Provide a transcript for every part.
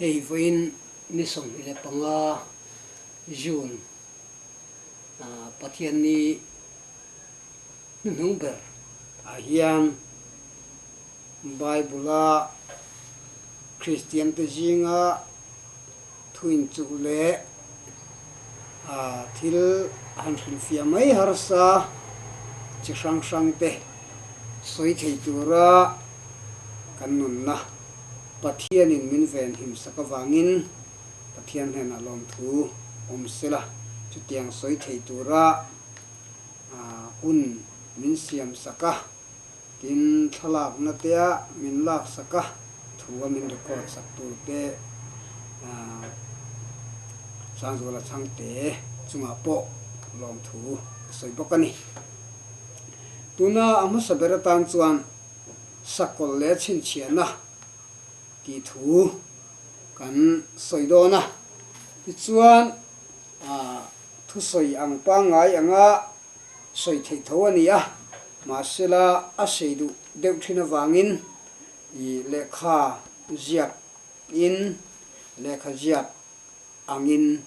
Hei vawiin ni 25 June Pathianni hnuhnung ber ah hian Bible a Kristian te zinga thu inchuh leh thil han hrilhfiah mai harsa chi hrang hrang te sawi thei tura kan nunna Pathianin min venhim sak avangin Pathian hnenah lawmthu awm sela chutiang sawi thei tura hun min siam sak a. Tin, thlalakna tea min laksak a, thu a min record sak tur te Sangzuala Chhangte chungah pawh lawmthu ka sawi bawk a ni. Tuna a hmasa ber atan chuan sakawlh leh chhinchhiahna tih thu kan sawi dawn a, tichuan thusawi ang pangngai anga sawi theih tho a ni a, mahsela a sei duh deuh thin avangin i lehkha ziak in lehkha ziak angin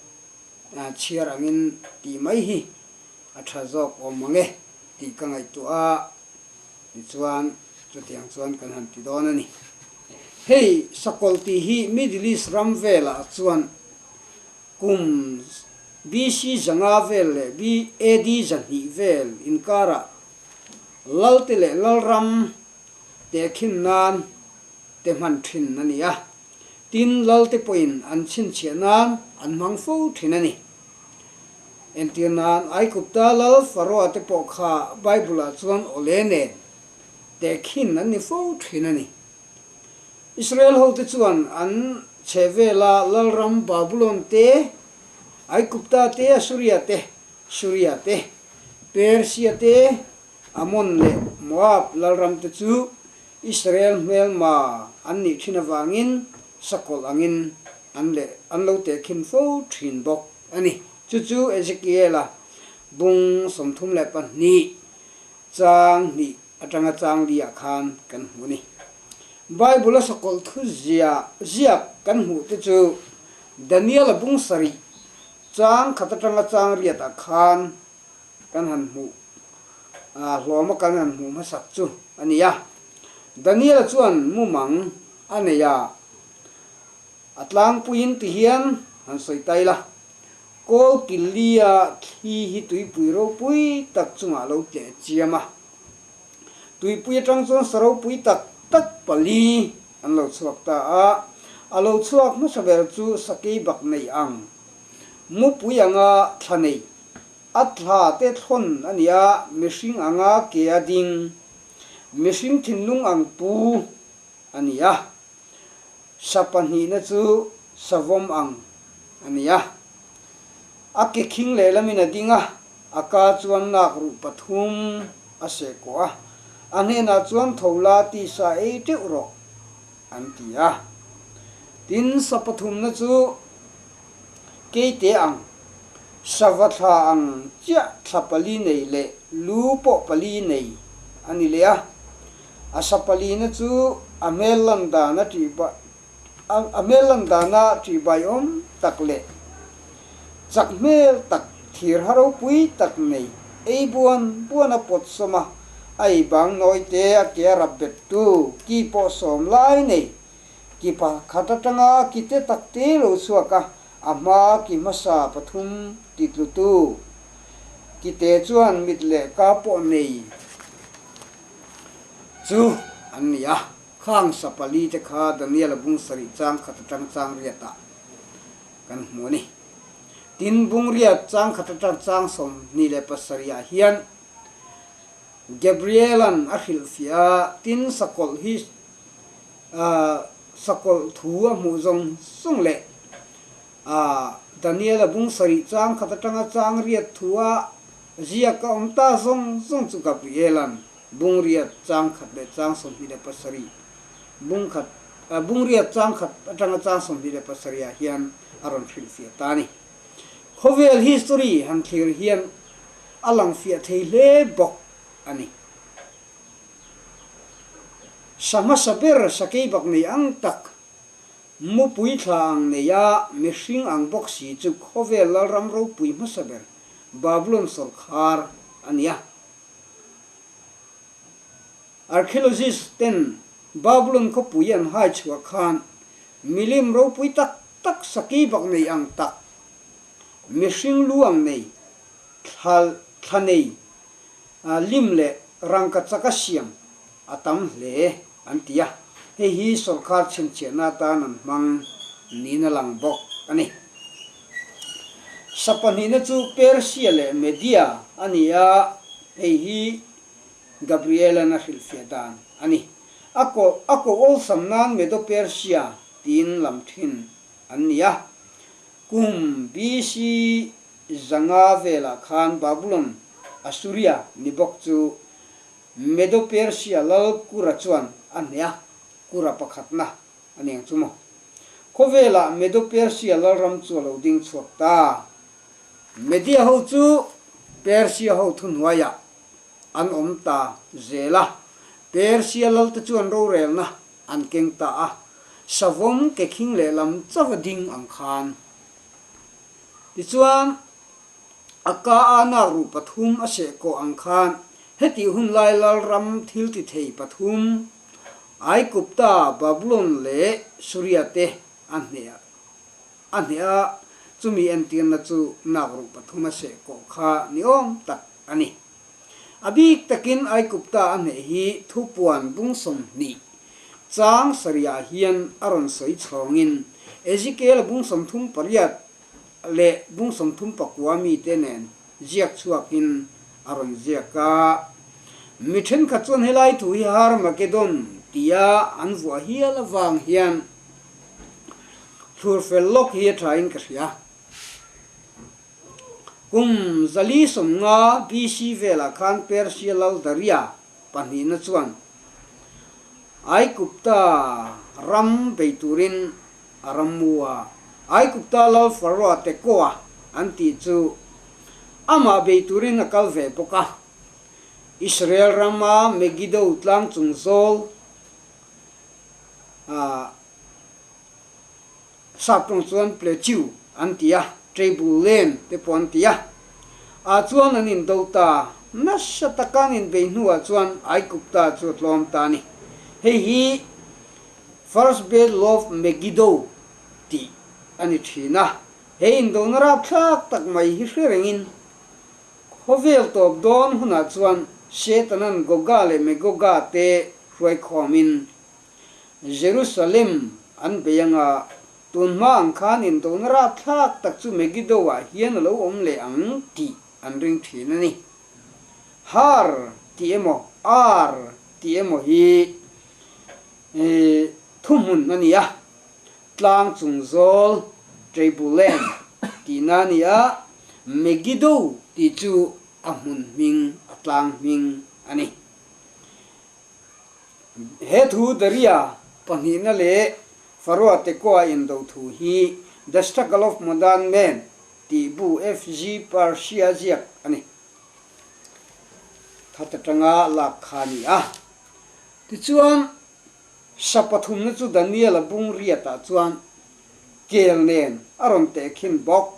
chhiar angin tih mai hi a tha zawk awm mang e tih ka ngaihtuah a, tichuan chutiang chuan kan han ti dawn a ni. Hei sakawlh tih hi Middle East ram velah chuan Kum BC 500 vel leh AD 200 vel inkarah Lalte leh Lalram tehkhin nan te hman thin a ni a, tin Lalte pawhin an chhinchhiah nan an hmang fo thin a ni. Entir nan Aigupta Lal Faroa te pawh kha Bible-ah chuan awle nen tehkhin an ni fo thin a ni. Israel hote chuan an chhehvela lalram Babulon te, Aigupta te, Assuria te, Suria te, Persia te, Ammon leh Moab lalram te chu Israel hmelma an nih thin avangin sakawlh angin an leh an lo tehkhin fo thin bawk a ni. Chu chu Ezekiela bung 32 chang hnih atanga chang liah khan kan hmu a ni. Bible-a sakawlh thu zia ziak kan hmuh te chu Daniel-a bung sarih chang khat atanga chang riatah khan kan han hmuh hlawma kan han hmuh hmasak chu a ni a. Daniel-a chuan mumang a nei a, A tlangpuiin ti hian han sawi ta ila, Kawl Killi-a thli hi tuipui ropui tak chungah a lo tleh chiam a. Tuipui atang chuan sa ropui tak tak pali an lo chhuak ta a, a lo chhuak hmasa ber chu sakei bak nei ang, mupui anga thla nei, a thla te thlawn a ni a, mihring anga ke a ding, mihring thinlung ang pu a ni a. Sa pahnihna chu savawm ang a ni a. A ke khing lehlamin a ding a, a ka chuan nak ruh pathum a seh kawh a. A hnenah chuan tho la tisa ei teuh rawh an ti a. Tin, sa pathumna chu keite ang, sava thla ang chiah thla pali nei leh lu pawh pali nei a ni leh a. A sa palina chu a hmel lan dan a ṭih a hmel lan dana ṭihbaiawm tak leh chak hmel tak thir ha ropui tak nei ei buan buan a pawt sawm a, a ei bang nawi te a ke a rap bet tu ki pawh sawm lai nei ki pakhat atanga ki te tak te lo chhuak a, a hma ki hmasa pathum ti tlu tu ki te chuan mit leh ka pawh nei. Chu an ni a, khang sa pali te kha Daniel-a bung sarih chang khat atang chang riatah kan hmu a ni. Tin, bung riat chang khat atang chang 27 ah hian Gabriel-a'n a hrilhfiah a, tin sakawlh hi sakawlh thu a hmuh zawng zawng leh Daniel-a bung sarih chang khat atanga chang riat thu a Ziak a awm ta zawng zawng chu Gabriela'n bung riat chang khat leh chang 27, bung khat, bung riat chang khat atanga chang 27 ah hian a rawn hrilhfiah ta a ni. Khawvel history han thlir hian a lang fiah thei hle bawk a ni. Sa hmasa ber sakei bak nei ang tak. Mupui thla ang nei a, mihring ang bawk si chu khawvel lalram ropui hmasa ber Babulon sawrkhar a ni a. Archaeologists ten Babulon khawpui an hai chhuah khan milim ropui tak tak saki bak nei ang tak, mihring lu ang nei, thla thla nei, lim leh rangka chaka siam a tam hle an ti a, hei hi sawrkar chhinchhiahna atan an hmang niin a lang bawk a ni. Sa pahnihna chu Persia leh Media a ni a, hei hi Gabriel-a'n a hrilhfiah dan a ni. A ko a ko awlsam nan Medo-Persia tiin lam thin an ni a, kum BC 500 velah khan Babulon, Assuria, ni bawk chu Medo-Persia lal Kura chuan a hneh a, Kura pakhatna a ni ang chu maw. Khawvelah Medo-Persia lalram chu a lo ding chhuak ta. Media ho chu Persia ho thuhnuaiah an awm ta zel a, Persia lalte chuan rorelna an keng ta a, savawm ke khing lehlam chauh a ding ang khan. Tichuan, a ka a nak ruh pathum a seh kawh ang khan hetih hun lai lalram thil ti thei pathum, Aigupta, Babulon leh Suria te a hneh a hneh a, chumi entirna chu nak ruh pathum a seh kawh kha ni awm tak a ni. A bik takin Aigupta a hneh hi thupuan bung 20 chang sarihah hian a rawn sawi chhawngin Ezekiel-a bung 38 leh bung 39 mite nen ziak chhuakin a rawn ziak a. Mi thenkhat chuan helai thu hi Harmagedon tia an vuah hial avang hian thlur fel lawk hi a thain ka hria. Kum 450 BC velah khan Persia lal Daria pahnihna chuan Aigupta ram bei turin a rammu a. Aigupta lal Faroa Tekoa an tih chu amah bei turin a kal ve bawk a. Israel rama Megiddo tlang chung zawl ah Sap tawng chuan Plateau an ti a, Table Land te pawh an ti a. Ah chuan an indo ta. Nasa taka an inbei hnuah chuan Aigupta chu a tlawm ta a ni. Hei hi First Battle of Megiddo tih a ni thin a. He indona rapthlak tak mai hi hre rengin khawvel tawp dawn hunah chuan Setanan Goga leh Magoga te hruaikhawmin Jerusalem an bei anga, tun hma ang khan indona rapthlak tak chu Megiddo-ah hian a lo awm leh ang tih an ring thin a ni. Har tih emaw Ar tih emaw hi thuhmun a ni a, tlang chung zawl, Tribulane, tihna a ni a, Megiddo tih chu a hmun hming, a tlang hming a ni. He thu Daria pahnihna leh Faroa Tekoa indo thu hi The Struggle of Modern Man tih bu FG Persia ziak a ni. Khat atanga lak kha a ni a. Tichuan, sa pathumna chu Daniel-a bung riatah chuan kel nen a rawn tehkhin bawk.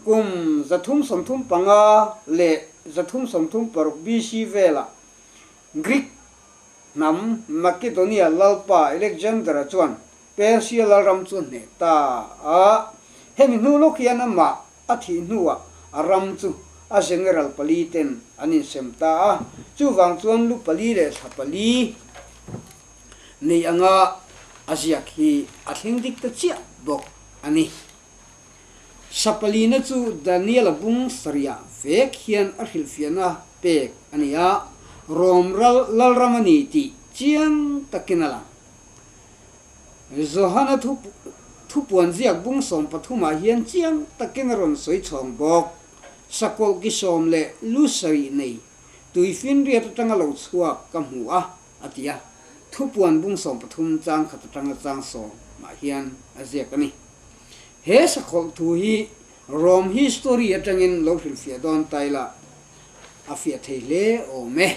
Kum 335 leh 336 BC velah Greek hnam Makedonia lalpa Alexander-a chuan Persia lalram chu a hneh ta a. Hemi hnu lawk hian amah a thih hnuah a ram chu a general pali ten an insem ta a. Chuvang chuan lu pali leh thla pali nei anga a ziak hi a thleng dik ta chiah bawk a ni. Sapalina chu Daniel-a bung sarihah vek hian a hrilhfiahna pek a ni a, Rom ral lalram a ni tih chiang takin a lang. Johana thu thupuan ziak bung sawmpathumah hian chiang takin a rawn sawi chhawng bawk. Sakawlh ki sawm leh lu sarih nei tuifinriat atanga lo chhuak ka hmu a, a ti a. Thupuan bung 13 chang khat atanga chang sawmah hian a ziak a ni. He sakhawlh thu hi Rome history atangin lo hrilhfiah dawn ta ila a fiah thei hle awm e.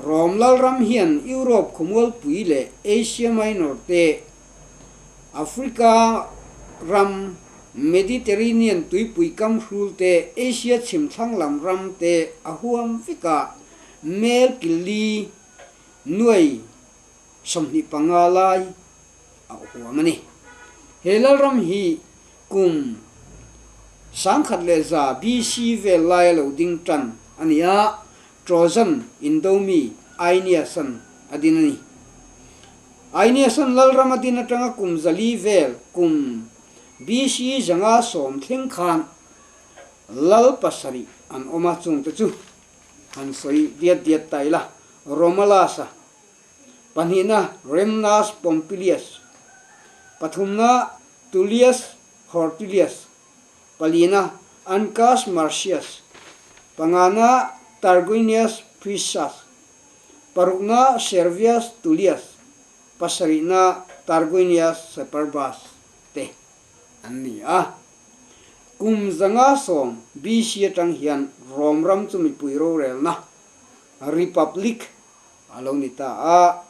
Rome lalram hian Europe khawmualpui leh Asia Minor te. Africa ram, Mediterranean tuipui kam hrul te, Asia chhim thlang lam ram te a huam vek a, mel killi nuai 25 lai a huam a ni. He lalram hi kum 1100 BC vel laia lo ding tan a ni a, Trojan Indomi Aeneas-an a din a ni. Aeneas-an lalram a din atanga kum 400 vel kum BC 510 thleng khan lal pasarih an awm a, chungte chu han sawi diat diat ta ila, Romulus-a pahnihna Remnus Pompilius, pathumna Tullius Hortilius, palina Ancus Marcius, pangana Tarquinius Priscus, parukna Servius Tullius, pasarihna Tarquinius Superbus te an ni a. Kum 510 BC atang hian Rome ram chu mipui rorelna, Republic, a lo ni ta a.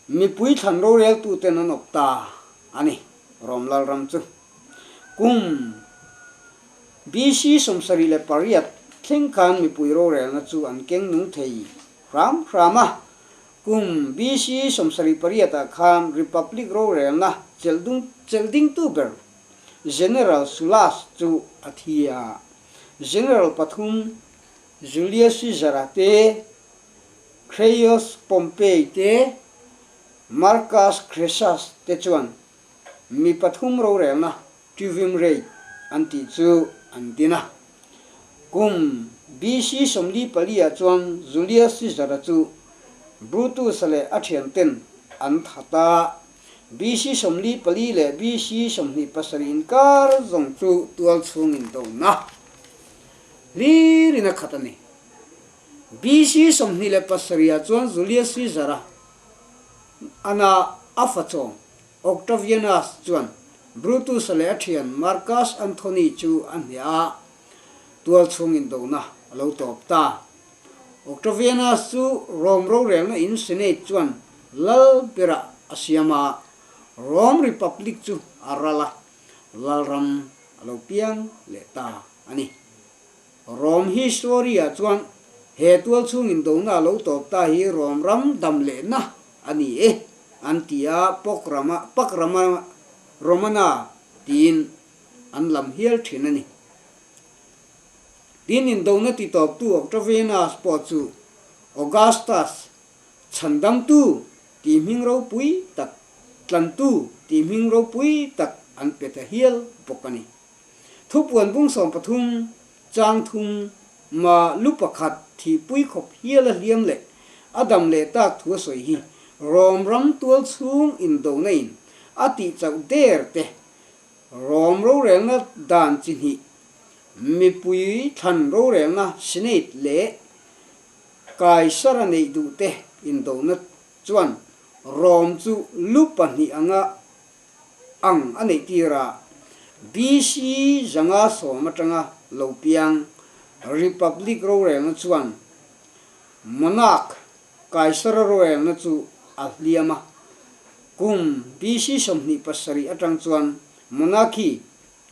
Mipui thlan roreltuten an awp ta a ni, Rom Lalram chu. Kum BC 78 thleng khan mipui rorelna chu an keng nung thei hram hram a. Kum BC 78 ah khan Republic rorelna chelh dingtu ber General Sullas chu a thi a. General pathum Julius Caesar-a te, Creius Pompey te, Marcus Crassus te chuan mi pathum rorelna Triumvirate an tih chu an din a. Kum BC 44 ah chuan Julius Caesar-a chu Brutus-a leh a thianten an that a. BC 44 leh BC 27 inkar zawng chu tual chhungin dona hlirin a khat a ni. BC 27 ah chuan Julius Caesar-a ana a fachawm Octavianus chuan Brutus-a leh a thian Marcus Anthony chu a hneh a, tual chhungin dona a lo tawp ta. Octavianus chu Rome rorelna in Senate chuan lal berah a siam a, Rome Republic chu a ral a, lalram a lo piang leh ta a ni. Rome history-ah chuan he tual chhungin dona a lo tawp ta hi Rome ram dam lehna a ni e an ti a, Pok rama, Pak rama, Romana tiin an lam hial thin a ni. Tin, indona ti tawptu Octavianus pawh chu Augustus chhandamtu tih hming ropui tak, tlantu tih hming ropui tak an pe ta hial bawk a ni. Thupuan bung 13, chang thum, ma lu pakhat thihpui khawp hial a hliam leh a dam leh tak thu a sawi hi Rom ram tual chhung indona in a tih chauh der te Rom rorelna dan chi hnih mipui thlan rorelna Senate leh Kaisara neih duh te indona chuan Rom chu lu pahnih anga ang a neih tir a, BC 510 atanga lo piang Republic rorelna chuan Monarch Kaisara rorelna chu a hliam a, kum BC 27 atang chuan Monarchy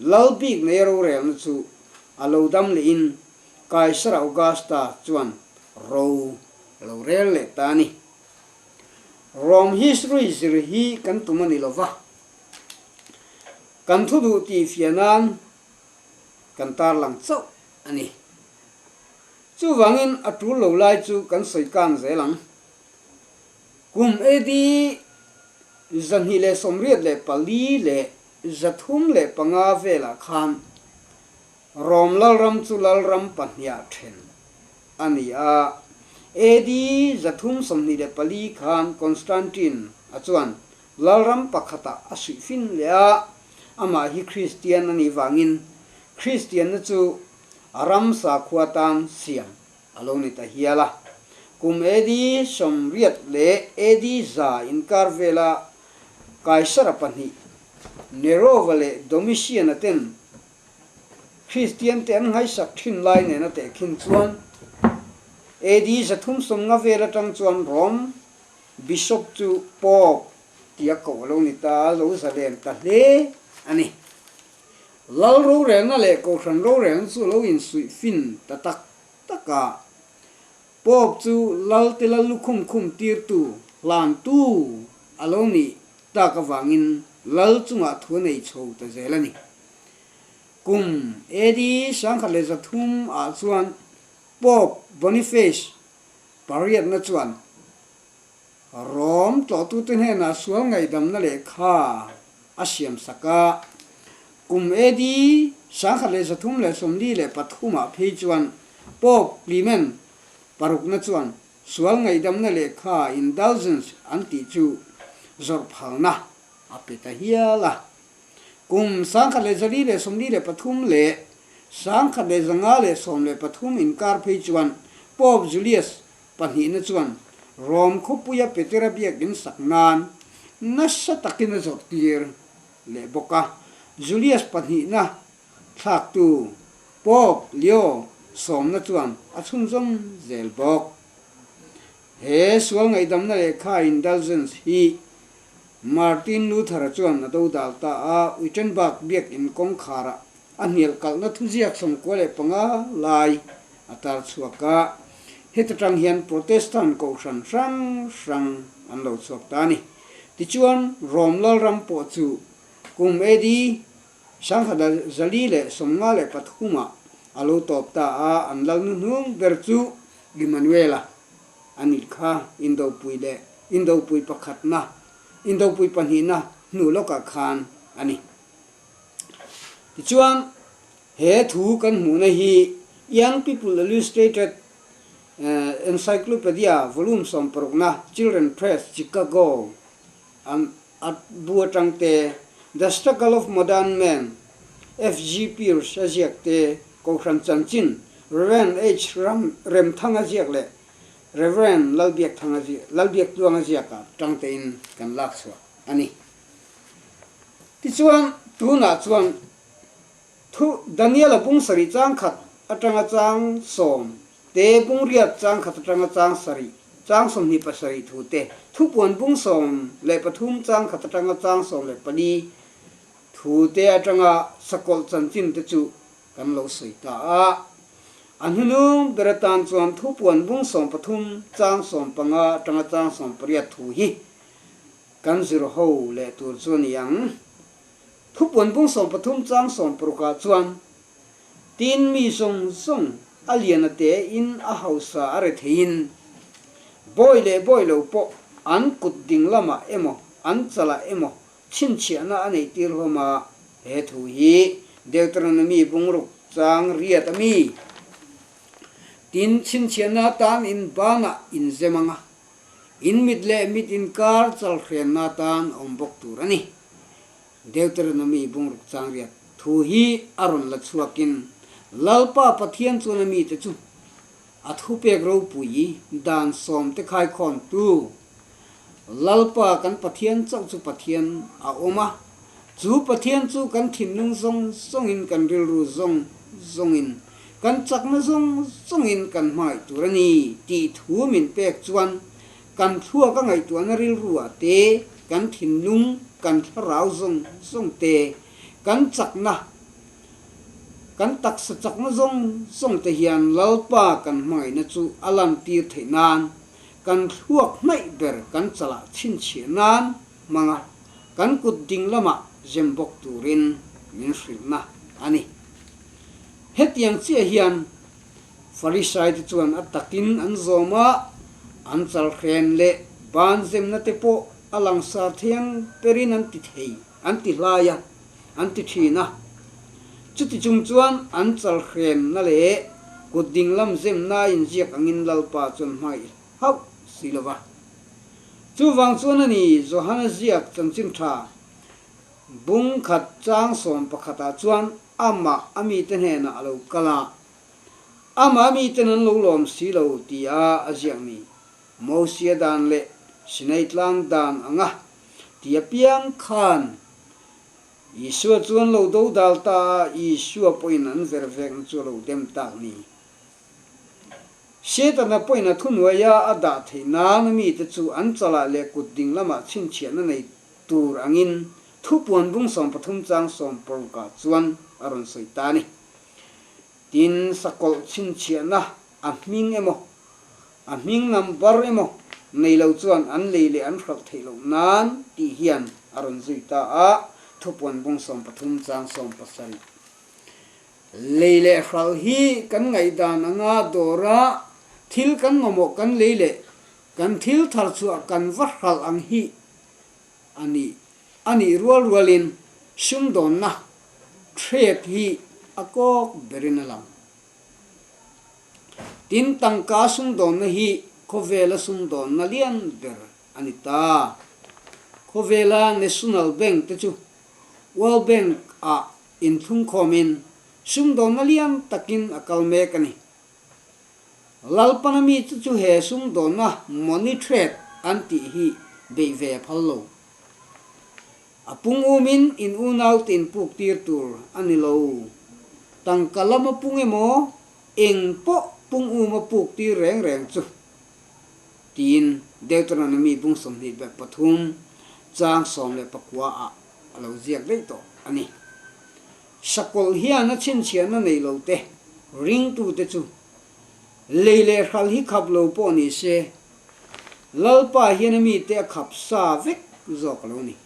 lal bik nei rorelna chu a lo dam lehin Kaisara Augusta chuan ro a lo rel leh ta a ni. Rome history zir hi kan tum a ni lo va, kan thu duh tih fiah nan kan tarlang chauh a ni. Chuvangin a tul lo lai chu kan sawi kang zel ang. Kum AD 284 leh 305 velah khan Rome lalram chu lalram pahniha then a ni a. AD 324 khan Constantine a chuan lalram pakhatah a suih fin leh a, amah hi Kristian a nih vangin Kristianna chu a ram sakhua tan siam a lo ni ta hial a. Kum AD 80 leh AD 100 inkar vela Kaisara pahnih Nerova leh Domitian-a ten Kristian te an ngaihsak thin lai nena tehkhin chuan AD 350 vel atang chuan Rome Bishop chu Pope. tia koh a lo ni ta a, lo zalen ta hle a ni. Lal rorelna leh Kohhran rorelna chu a lo insuih fin ta tak tak a. Pope chu Lal te lal lukhum khum tirtu, hlantu a lo nih tak avangin Lal chungah thu a nei chho ta zel a ni. Kum AD 1300 ah chuan Pope Boniface pariatna chuan Rom tlawhtute hnenah sual ngaihdamna lehkha a siam sak a. Kum AD 1343 ah phei chuan Pope Clement parukna chuan sual ngaihdamna lehkha indulgence an tih chu zawrh phalna a pe ta hial a. Kum 1443 leh 1513 inkar phei chuan Pope Julius Pahnihna chuan Rom khawpuia Petera biakinn sak nan nasa takin a zawrh tir leh bawk a. Julius pahnihna thlaktu Pope Leo sawmna chuan a chhunzawm zel bawk. He sual ngaihdamna lehkha indulgence hi Martin Luther-a chuan a dodal ta a, Wittenberg biakinn kawngkharah A hnial kalhna thuziak 95 lai a tar chhuak a, heta tang hian Protestant kohhran hrang hrang an lo chhuak ta a ni. Tichuan, Rom Lalram pawh chu kum AD 1453 ah a lo tawp ta a, an lal hnuhnung ber chu Immanuela a nih kha, Indopui leh Indopui pakhatna, Indopui pahnihna hnu lawkah khan a ni. Tichuan, he thu kan hmuhna hi Young People Illustrated Encyclopedia Volume 16na, Children Press, Chicago, a bu atang te, The Struggle of Modern Man, FG Pierce a ziak te, Kohhran Chanchin, Rev. H. Remthanga ziak leh Rev. Lalbiaktluanga ziakah tangtein kan lak chhuah a ni. Tichuan, tunah chuan thu Daniela bung sarih chang khat atanga chang sawm te, bung riat chang khat atanga chang sarih, chang 27 thu te, thupuan bung 13 chang khat atanga chang 14 thu te atanga sakawlh chanchin te chu kan lo sawi ta a. A hnunung ber atan chuan thupuan bung 13 chang 15 atanga chang 18 thu hi Kan zir ho leh tur chu a ni ang. Thupuan bung 13 chang 16 ah chuan, Tin mi zawng zawng a lian a te in a hausa a re theiin, bawi leh bawi lo pawh an kut ding lamah emaw an chalah emaw chhinchhiahna a neih tir hlawm a, he thu hi Deuteronomy bungruk chang riat a mi. Tin chhinchhiahna atan in banah in zem ang a, In mit leh mit inkar chalhrenna atan awm bawk tur a ni. Deuteronomy bungruk changriat thu hi a rawn la chhuakin Lalpa Pathian chuan a mite chu a thupek ropui dan sawmte khaikhawmtu Lalpa kan Pathian chauh chu Pathian a awm a, chu Pathian chu kan thinlung zawng zawngin kan rilru zawng zawngin Kan chakna zawng zawngin kan hmangaih tur a ni tih thu min pek chuan kan thluak a ngaihtuahna rilruah te, kan thinlung, kan thlarau zawng zawng te, kan chakna, kan taksa chakna zawng zawng te hian Lalpa kan hmangaihna chu a lantir theih nan kan thluak hnaih ber kan chalah chhinchhiah nan hmang a, kan kut ding lamah zem bawk turin min hrilhna a ni. Hetiang chiah hian Farisai te chuan a takin an zawm a, an chalhren leh ban zemna te pawh a langsar thiang perin an ti thei, an ti hlai a, an ti thin a. Chuti chung chuan an chalhrenna leh kut dinglam zemna a inziak angin Lalpa chuan hmangaih hauh si lo va. Chuvang chuan a ni Johana ziak chanchin tha bung khat chang 11 ah chuan Amah a mite hnenah a lo kal a, amah a miten an lo lawm si lo tia a ziak ni. Mosia dan leh Sinai tlang dan anga ti apiang khan Isua chu an lo do dal ta a, Isua pawhin an ver vekna chu a lo dem tak ni. Setana pawhin a thuhnuaia a dah theih nan a mite chu an chalah leh kut ding lamah chhinchhiahna nei. tur angin thupuan bung 13 chang 16 ah chuan a rawn sawi ta a ni. Tin, sakawlh chhinchhiahna a hming emaw, a hming number emaw nei lo chuan an lei leh an hralh theih loh nan tih hian a rawn zui ta a, thupuan bung 13 chang 17. Lei leh hralh hi kan ngaihdan anga dawra thil kan mamawh kan lei leh kan thil thar chhuah kan va hralh ang hi a ni. A nih rual rualin sumdawnna trade hi a kawk berin a lang. Tin, tangka sumdawnna hi khawvela sumdawnna lian ber a ni ta. Khawvela National Bank te chu World Bank ah inthlungkhawmin sumdawnna lian takin a kal mek a ni. Lalpana mite chu he sumdawnna money trade an tih hi beih ve a phal lo. A pung umin in unaute inpuk tir tur a ni lo. Tangka lama pung emaw eng pawh pung uma puk tir reng reng chu tiin Deuteronomy bung 23 chang 19 ah a lo ziak daih tawh a ni. Sakawlh hian a chhinchhiahna nei lo te, ringtute chu lei leh hral hi khap lo pawh ni se, Lalpa hian a mite a khap sa vek zawk a lo ni.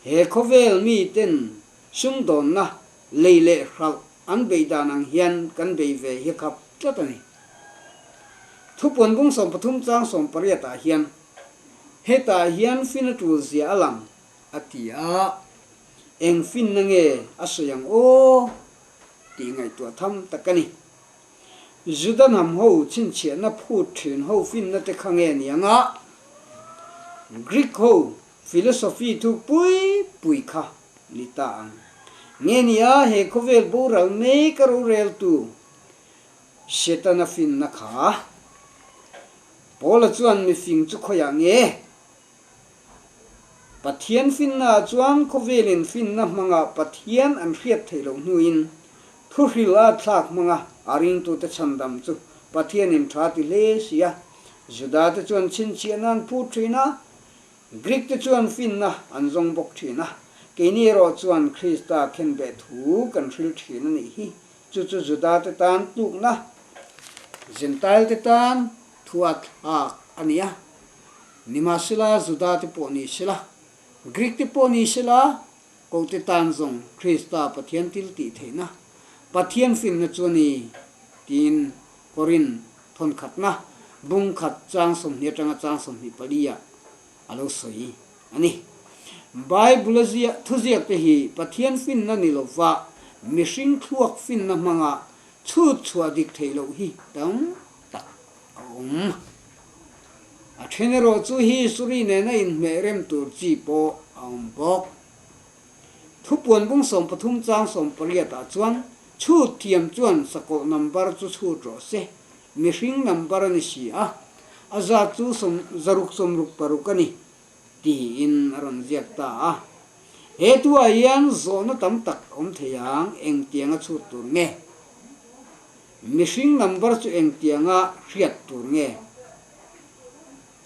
He khawvel miten sumdawnna lei leh hralh an bei dan ang hian kan bei ve hi khap tlat a ni. Thupuan bung 13 chang 18 ah hian hetah hian fin a tul zia a lang a ti a. Eng finna nge a sawi ang aw tih ngaihtuah tham tak a ni. Juda hnam ho chhinchhiahna phut thin ho finna te kha nge ni anga Greek ho philosophy thuk pui pui kha ni ta ang. Nge ni a he khawvel boral mek a roreltu Setana finna kha? Paula chuan mifing chu khawiah nge? Pathian finnaah chuan khawvelin finna hmanga Pathian an hriat theih loh hnuin thuhril a thlak hmanga a ringtute chhandam chu Pathianin tha ti hle si a. Judate chuan chhinchhiahna an phut thin a, Greek-te chuan finna an zawng bawk thin a. Keini erawh chuan Krista khenbeh thu kan hril thin a nih hi. Chu chu Judate tan tlukna, Gentile-te tan thuatthlak a ni a. Nimahsela, Juda-te pawh ni sela, Greek-te pawh ni sela, Kote tan zawng Krista Pathian thil tih theihna, Pathian finna chu a ni, tiin Korin thawnkhatna bung khat chang 20 atanga chang 24 ah a lo sawi a ni. Bible-a ziah thuziakte hi Pathian finna ni lova mihring thluak finna hmanga chhut chhuah dik theih loh hi tam tak a awm. A then erawh chu history nena inhmeh rem tur chi pawh a awm bawk. Thupuan bung 13 chang 18 ah chuan chhut thiam chuan sakawlh number chu chhut rawh se, mihring number a ni si a, a zat chu sawm zaruk 66 a ni tiin a rawn ziak ta a. He tuah hian zawhna tam tak awm thei ang, engtianga chhut tur nge? Mihring number chu engtianga hriat tur nge?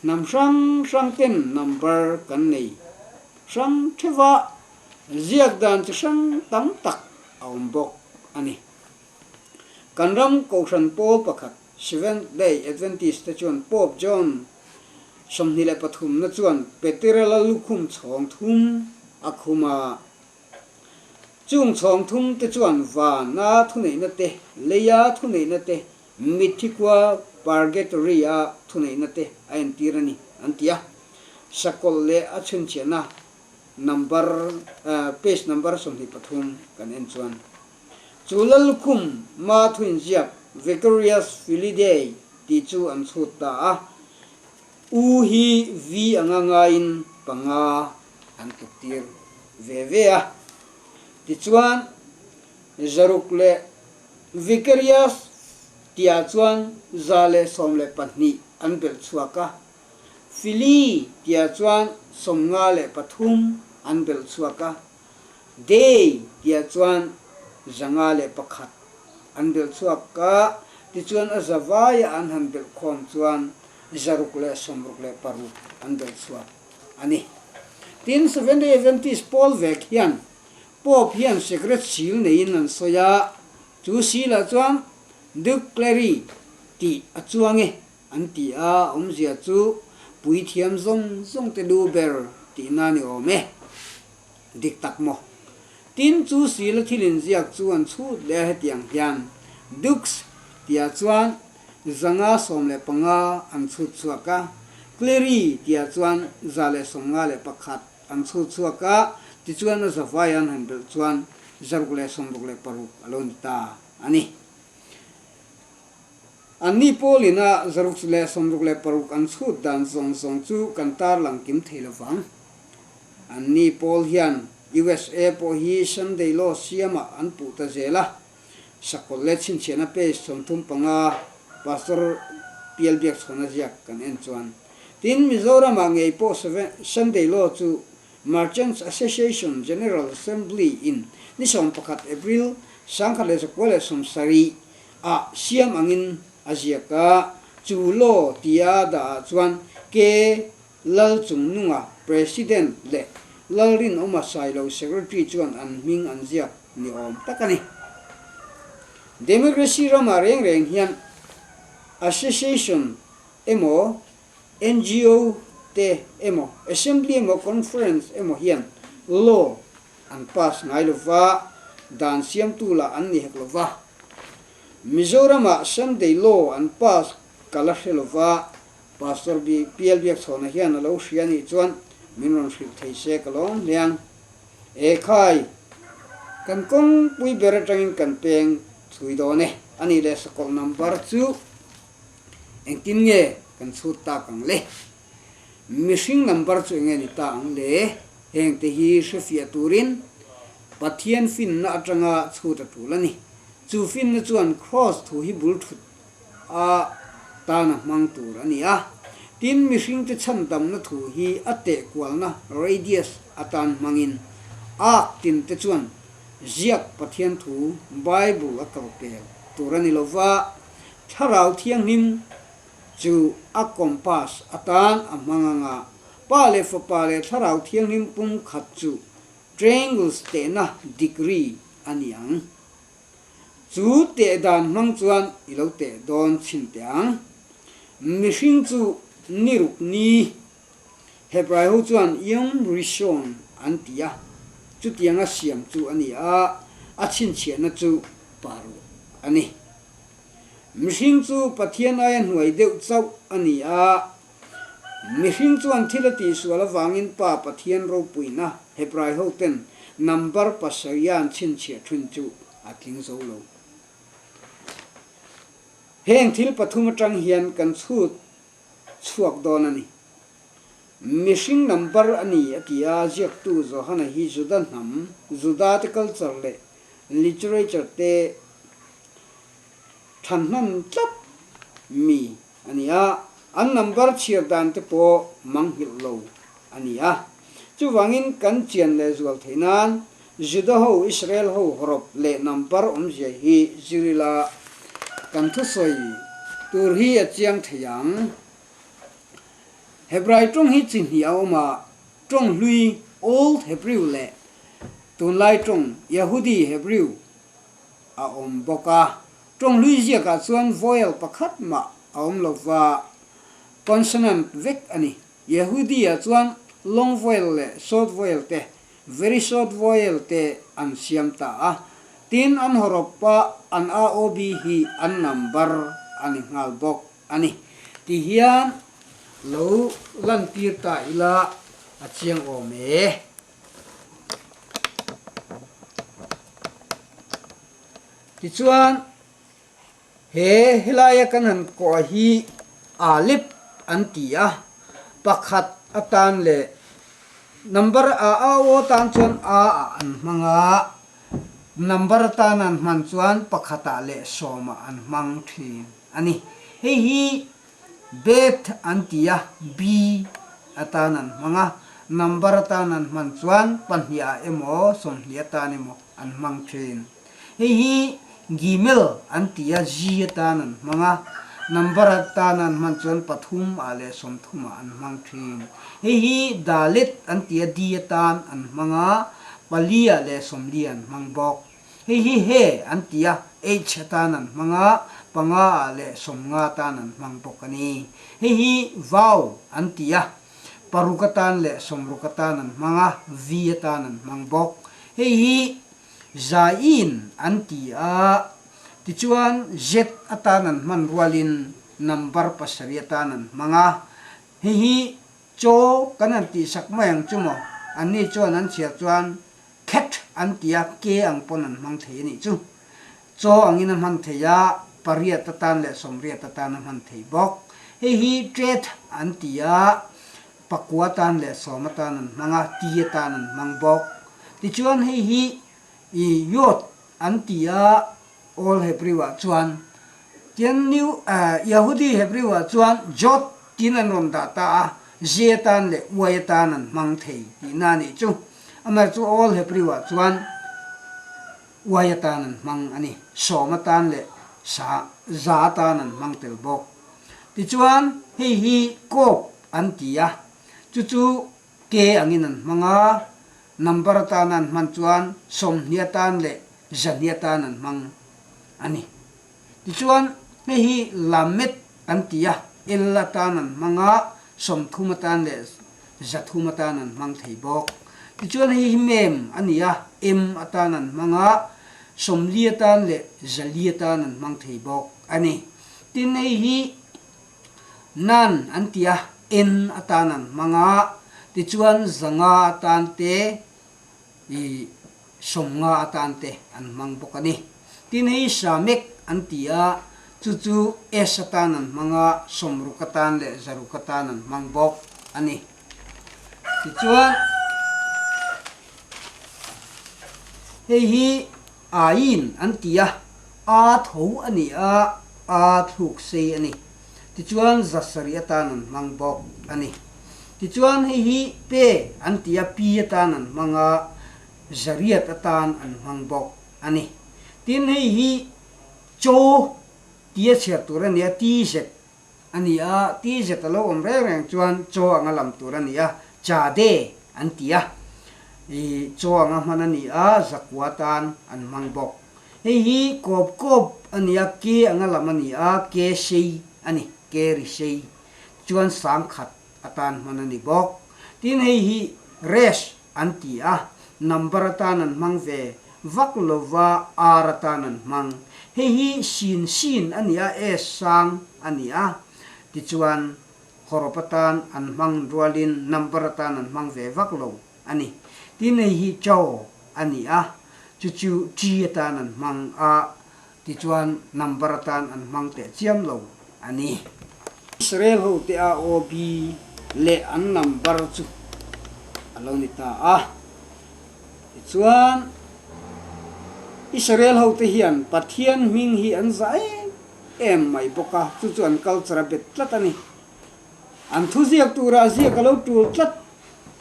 Hnam hrang hrang ten number kan nei hrang theuha ziak dan chi hrang tam tak a awm bawk a ni. Kan ram Kohhran pawl pakhat Seventh Day Adventist te chuan Pope John 23 na chuan Petera la lukhum chhawng thum a khum a. Chung chhawng thum te chuan vana thuneihna te, leia thuneihna te, mitthi khua Purgatory-a thuneihna te a entir a ni, an ti a. Sakawlh leh a chhunchhiahna number, page number 23 kan en chuan chu Lallukhum ma thuinziak Vicarius Filii Dei tih chu an chhut ta a. U hi V anga ngaiin panga an tluktir ve ve a. Tichuan, Zaruk leh Vicarius tihah chuan 112 an belh chhuak a, Filii tihah chuan 53 an belh chhuak a, Dei tihah chuan 501 an belh chhuak a, tichuan a zavaia an han belh khawm chuan 666 an belh chhuak a ni. Tin, Seventh-day Adventist pawl vek hian Pope hian secret seal neiin an sawi a, chu seal-ah chuan Duke Clary tih a chuang e an ti a, awmzia chu puithiam zawng zawng te lu ber tihna ni awm e. Dik tak maw? Tin, chu seal-a thil inziak chu an chhut leh a hetiang hian Dukes tihah chuan 515 an chhut chhuak a, Clery tihah chuan 151 an chhut chhuak a, tichuan a zavai an han belh chuan 666 a lo ni ta a ni. Anni pawlin a 666 an chhut dan zawng zawng chu kan tarlang kim thei lo vang. Anni pawl hian USA pawh hi Sunday Law siamah an puh ta zel a, Sakawlh leh chhinchhiahna page 35 Pastor Pial Biakchhawna ziak kan en chuan tin Mizoramah ngei pawh Sunday Law chu Merchants Association General Assembly in ni 11 April 1917 ah siam angin a ziak a, chu law tia dah ah chuan K Lalchungnunga President leh Lalrinawma Sailo Secretary chuan an hming an ziak ni awm tak a ni. Democracy ramah reng reng hian Association emaw, ngo te emaw, Assembly emaw, Conference emaw hian law an pass ngai lova, dan siamtu lah an ni hek lova. Mizoramah Sunday law an pass ka la hre lova, Pastor PL Biakchhawna hian a lo hria nih chuan min rawn hrilh thei se ka lawm hle ang. E khai, kan kawngpui ber atangin kan peng thui dawn e. A nih leh sakawlh number chu engtin nge kan chhut tak ang le? Mihring number chu enge ni ta ang le? Hengte hi hrefiah turin Pathian finna atanga chhut a tul a ni. Chu finna chuan Kraws thu hi bul thut a tan a hmang tur a ni a. Tin, mihringte chhandamna thu hi a teh kualna, radius, atan hmangin arc tinte chuan ziak Pathian thu, Bible, a kalpel tur a ni lo va, Thlarau Thianghlim chu a compass atan a hmang ang a, Pa leh Fapa leh Thlarau Thianghlim pumkhat chu triangles tehna degree a ni ang. Chu teh dan hmang chuan i lo teh dawn chhin teh ang. Mihring chu ni ruk ni. Hebrai ho chuan Yom Rishon an ti a, chutianga siam chu a ni a, a chhinchhiahna chu paruk a ni. Mihring chu Pathian aia hnuai deuh chauh a ni a, Mihring chuan thil a tihsual avangin Pa Pathian ropuina Hebrai hoten number pasarih an chhinchhiah thin chu a tling zo lo. Heng thil pathum atang hian kan chhut chhuak dawn a ni. Mihring number a ni a ti a, ziaktu Johana hi Juda hnam, Juda te culture leh literature te thanhnan tlat mi a ni a, an number chhiar dan te pawh manghilh lo a ni a. Chuvangin kan chian leh zual theih nan Juda ho, Israel ho hawrawp leh number awmzia hi zir ila kan thusawi tur hi a chiang thei ang. Hebrai tawng hi chi hnih a awm a, tawng hlui, Old Hebrew, leh tunlai tawng, Yahudi Hebrew, a awm bawk a. Tawng hlui ziakah chuan vowel pakhat mah a awm lo va, consonant vek a ni. Yehudi-ah chuan long vowel leh short vowel te, very short vowel te an siam ta a. Tin, an hawrawpa an AOB hi an number a ni nghal bawk a ni. Ti hian lo lantir ta ila a chiang awm e. Tichuan, he helaia kan han kawh hi Alep an ti a, pakhat atan leh number a a aw atan chuan a ah an hmang a, number atan an hman chuan pakhatah leh sawmah an hmang thin a ni. Hei hi Bet an ti a, B atan an hmang a, number atan an hman chuan pahniah emaw 20 atan emaw an hmang thin. Hei hi Gimel an ti a, G atan an hmang a, Number atana an hman chuan pathum ah leh 30 ah an hmang thin. Hei hi Dalet an ti a, D atan an hmang a, pali ah leh 40 an hmang bawk. Hei hi He an ti a, H atan an hmang a, panga ah leh 50 atan an hmang bawk a ni. Hei hi Vau an ti a, paruk atan leh 60 atan an hmang a, V atan an hmang bawk. Hei hi Zain an ti a, tichuan Z atan an hman rualin number pasarih atan an hmang a. Hei hi chaw kan han tihsak mai ang chu maw? Anni chuan an chhiar chuan Cat an ti a, ke ang pawn an hmang thei a nih chu. Chaw angin a hman thei a, pariat atan leh 80 atan a hman thei bawk. Hei hi Tet an ti a, pakua atan leh 10 atan an hmang a, ti atan an hmang bawk. Tichuan hei hi i Yod an ti a, Old Hebrew-ah chuan tian New Yahudi Hebrew-ah chuan Jod tiin an rawn dah ta a, Z atan leh Y atan an hmang thei tihna a nih chu. Amaherawhchu chu Old Hebrew-ah chuan Y atan an hmang a ni, 10 atan leh sa za atan an hmang tel bawk. Tichuan hei hi Kop an ti a, chu chu K angin an hmang a, Number atana an hman chuan 20 atan leh 200 atan an hmang a ni. Tichuan, hei hi Lamed an ti a, L atan an hmang a, 30 atan leh 300 atan an hmang thei bawk. Tichuan, hei hi Mem a ni a, M atan an hmang a, 40 atan leh 400 atan an hmang thei bawk a ni. Tin, hei hi Nan an ti a, en atan an hmang a, tichuan 500 atan te, i 50 atan te an hmang bawk a ni. Tin hei Samek an ti a, chu chu S atan an hmang a, 60 atan leh 600 atan an hmang bawk a ni. Tichuan hei hi Ain an ti a, a tho a ni a, a thluk sei a ni. Tichuan 700 atan an hmang bawk a ni. Tichuan hei hi pe an ti a, pi atan an hmang a, 800 atan an hmang bawk a ni. Tin hei hi chaw tia chhiar tur a ni a, ti zet A ni a, ti zet a lo awm reng reng chuan chaw anga lam tur a ni a, chade an ti a. I chaw anga hman a ni a, zakua tan an hmang bawk. Hei hi kawp kawp a ni a, ke anga lam a ni a, ke sei a ni, ke ri sei chuan 10,000 atan hman a ni bawk. Tin hei hi resh an ti a, number atan an hmang ve vak lova R atan an hmang. Hei hi sin sin a ni a, S sang a ni a, tichuan hawrawp atan an hmang rualin number atan an hmang ve vak lo a ni. Tin hei hi chaw a ni a, chu chu T atan an hmang a, Tichuan number atan an hmang teh chiam lo a ni. Israel hote a OB leh an number chu a lo ni ta a. Tichuan Israel hote hian Pathian hming hi an zah em em mai bawk a, chu chu an culture a bet tlat a ni. An thuziak tura a ziak a lo tul tlat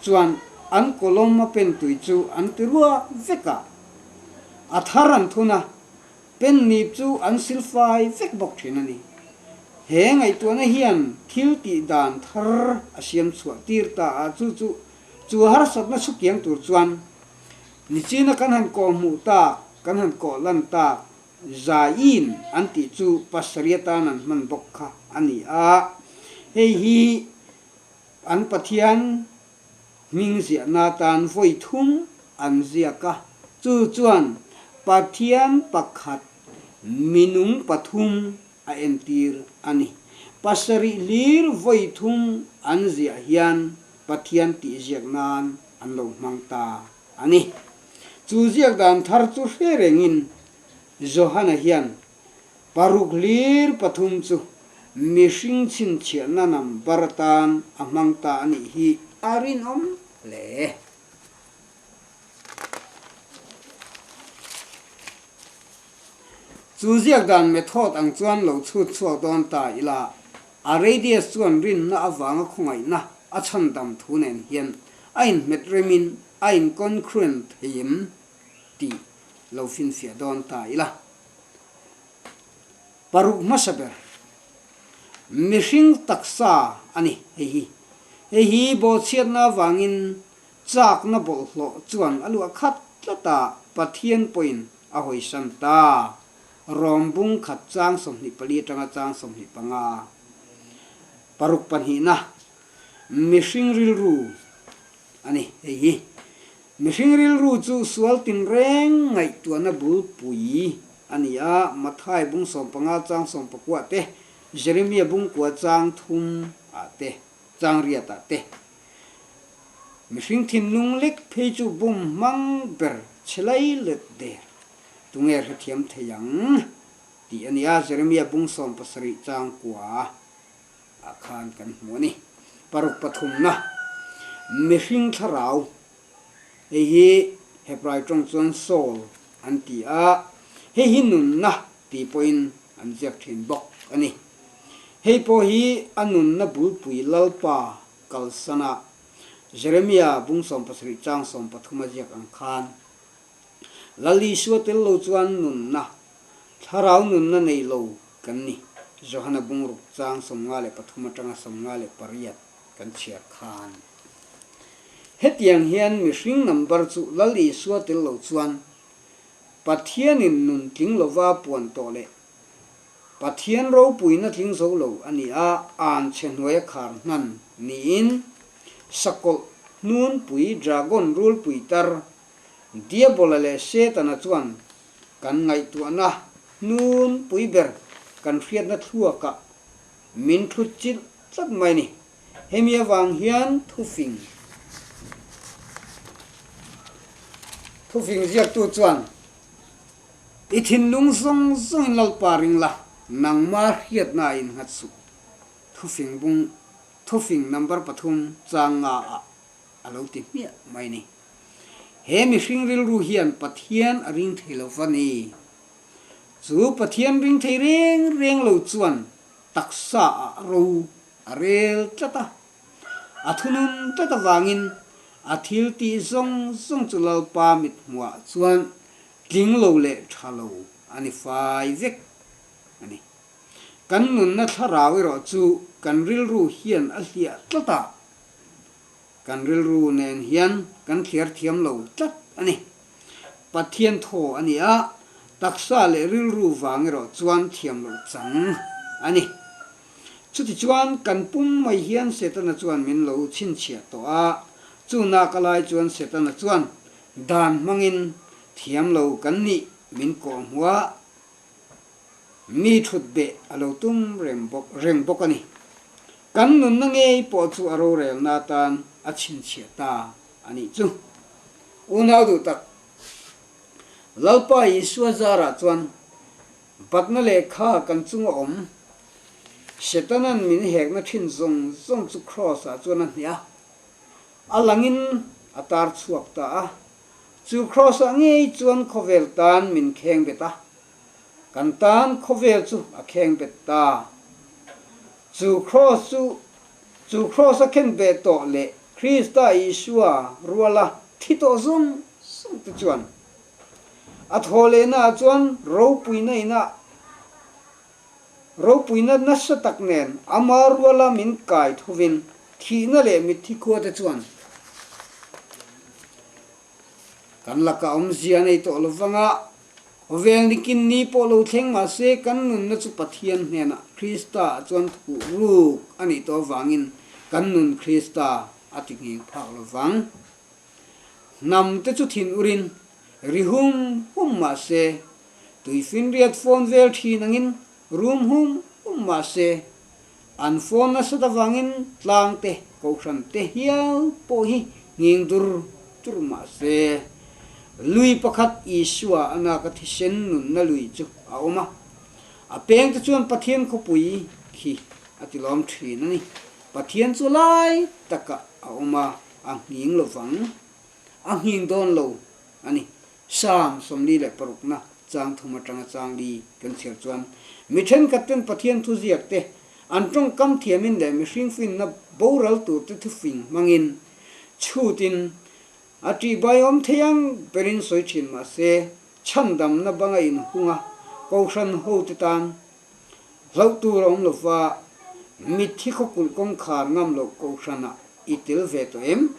chuan an kawlawm a pen tui chu an ti ruak vek a. A thar an thun a, pen nip chu an silfai vek bawk thin a ni. He ngaihtuahna hian thil tih dan thar a siam chhuah tir ta a, chu chu chu harsatna chhukiang tur chuan nichina kan han kawh hmuh tak, kan han kawh lan tak Zain an tih chu pasarih atan an hman bawk kha a ni a. Hei hi an Pathian Hming ziahna atan vawi thum an ziak a, chu chuan Pathian pakhat minung pathum a entir a ni. Pasarih hlir vawi thum an ziah hian Pathian tih ziak nan an lo hmang ta a ni. Chu ziak dan thar chu hre rengin Johana hian Paruk hlir pathum chu mihring chhinchhiahna number atan a hmang ta a nih hi a rinawm hle. Chu ziak dan method ang chuan lo chhut chhuak dawn ta ila, a radius chuan rinna avanga khawngaihna a chhandam thu nen hian a inhmet remin a inconcruent thei em tih lo finfiah dawn ta ila. Paruk hmasa ber. Mihring taksa a ni hei hi. Hei hi bawhchhiatna avangin châkna bawlhhlawh chuan a luah khat tlat a, Pathian pawhin a hawisan ta. Rom bung khat chang 24 atanga chang 25, paruk pahnihna, mihring rilru a ni hei hi. Mihring rilru chu sual tinreng ngaihtuahna bulpui a ni a, Mathai bung 15 chang 19 te, Jeremia bung kua chang thum ah te, chang riat ah te. Mihring thinlung lek phei chu bum hmang ber chhe lai let der tunge hrethiam thei ang tih a ni a, Jeremia bung 17 chang kua ah khan kan hmu a ni. Paruk pathumna, mihring thlarau, hei hi Hebrai tawng chuan soul an ti a, hei hi nunna ti pawhin an ziak thin bawk a ni. Hei pawh hi a nunna bulpui Lalpa kalsana Jeremia bung 17 chang 13 a ziak ang khan Lal Isua tel lo chuan nunna, thlarau nunna nei lo kan ni. Johana bungruk chang 53 atanga 58 kan chhiar khan. Hetiang hian mihring number chu Lal Isua tel lo chuan Pathianin nun tling lova puan tawh leh Pathian ropuina tling zo lo a ni a, an chhe hnuaia khar hnan niin sakawlh hnunpui dragon rulpui tar Diabola leh Setana chuan kan ngaihtuahna hnunpui ber kan hriatna thluakah min thut chilh tlat mai a ni. Hemi avang hian thufing thufing ziaktu chuan I thinlung zawng zawngin Lalpa ring la, nangma hriatna a innghat suh. Thufing bung thufing number pathum chang nga ah a lo ti hmiah mai ni. He mihring rilru hian Pathian a ring thei lo va ni. Chu Pathian ring thei reng reng lo chuan taksa ah ro a rel tlat a. A thunun tlat avangin a thil tih zawng zawng chu Lalpa mithmuah chuan tling lo leh tha lo a ni fai vek a ni. Kan nunna thlarau erawh chu kan rilru hian a hliah tlat a. Kan rilru nen hian kan thliar thiam lo tlat a ni. Pathian thaw a ni a, taksa leh rilru vang erawh chuan thiam loh chang a ni. Chutichuan kan pum mai hian Setana chuan min lo chhinchhiah tawh a, chu nak a lai chuan Setana chuan dan hmangin thiam lo kan nih min kawh hmu a, Mi thut beh a lo tum reng bawk reng bawk a ni. Kan nunna ngei pawh chu a rorelna atan a chhinchhiah ta a nih chu. Unau duh tak, Lalpa Isua zarah chuan batna lehkha kan chunga awm Setanan min hekna thin zawng zawng chu Kraws-ah chuan a hneh a, a langin a tar chhuak ta a. Chu Kraws-ah ngei chuan khawvel tan min kheng bet a. Kan tan khawvel chu a kheng bet ta. Chu kraws chu, chu kraws a khen ve tawh leh Krista Isua ruala thi tawh zawng zawng te chuan a thaw lehna ah chuan ropuina inah ropuina nasa tak nen ama ruala min kai thovin thihna leh mitthi khua te chuan kan lakah awmzia nei tawh lovanga Khawvel nikin ni pawh lo thleng mah se kan nunna chu Pathian hnenah Krista ah chuan thuh ruk a nih tawh avangin kan nun Krista a ti nghing phak lo vang. Hnam te chu thin urin ri hum hum mah se, tuifinriat fawn vel thin angin rum hum hum mah se, An phone nasat avangin tlang te, kohhran te hial pawh hi nghing dur dur mah se, lui pakhat Isua a naka thisen nunna lui chu a awm a. A peng te chuan Pathian khawpui khi a ti lawm thin a ni. Pathian chu lai takah a awm a, a nghing lovang. A nghing dawn lo a ni. Psalm 46 na chang thum atanga chang li kan chhiar chuan, Mi thenkhat ten Pathian thuziak te an tawngkam thiamin leh mihring finna boral tur te thufing hmangin chhutin a tihbaiawm thei ang berin sawi thin mah se, chhandamna banga inhunga kohhran hote tan hlauh tur a awm lo va. Mitthi khawkulh kawngkhar ngam loh kohhranah i tel ve tawh em?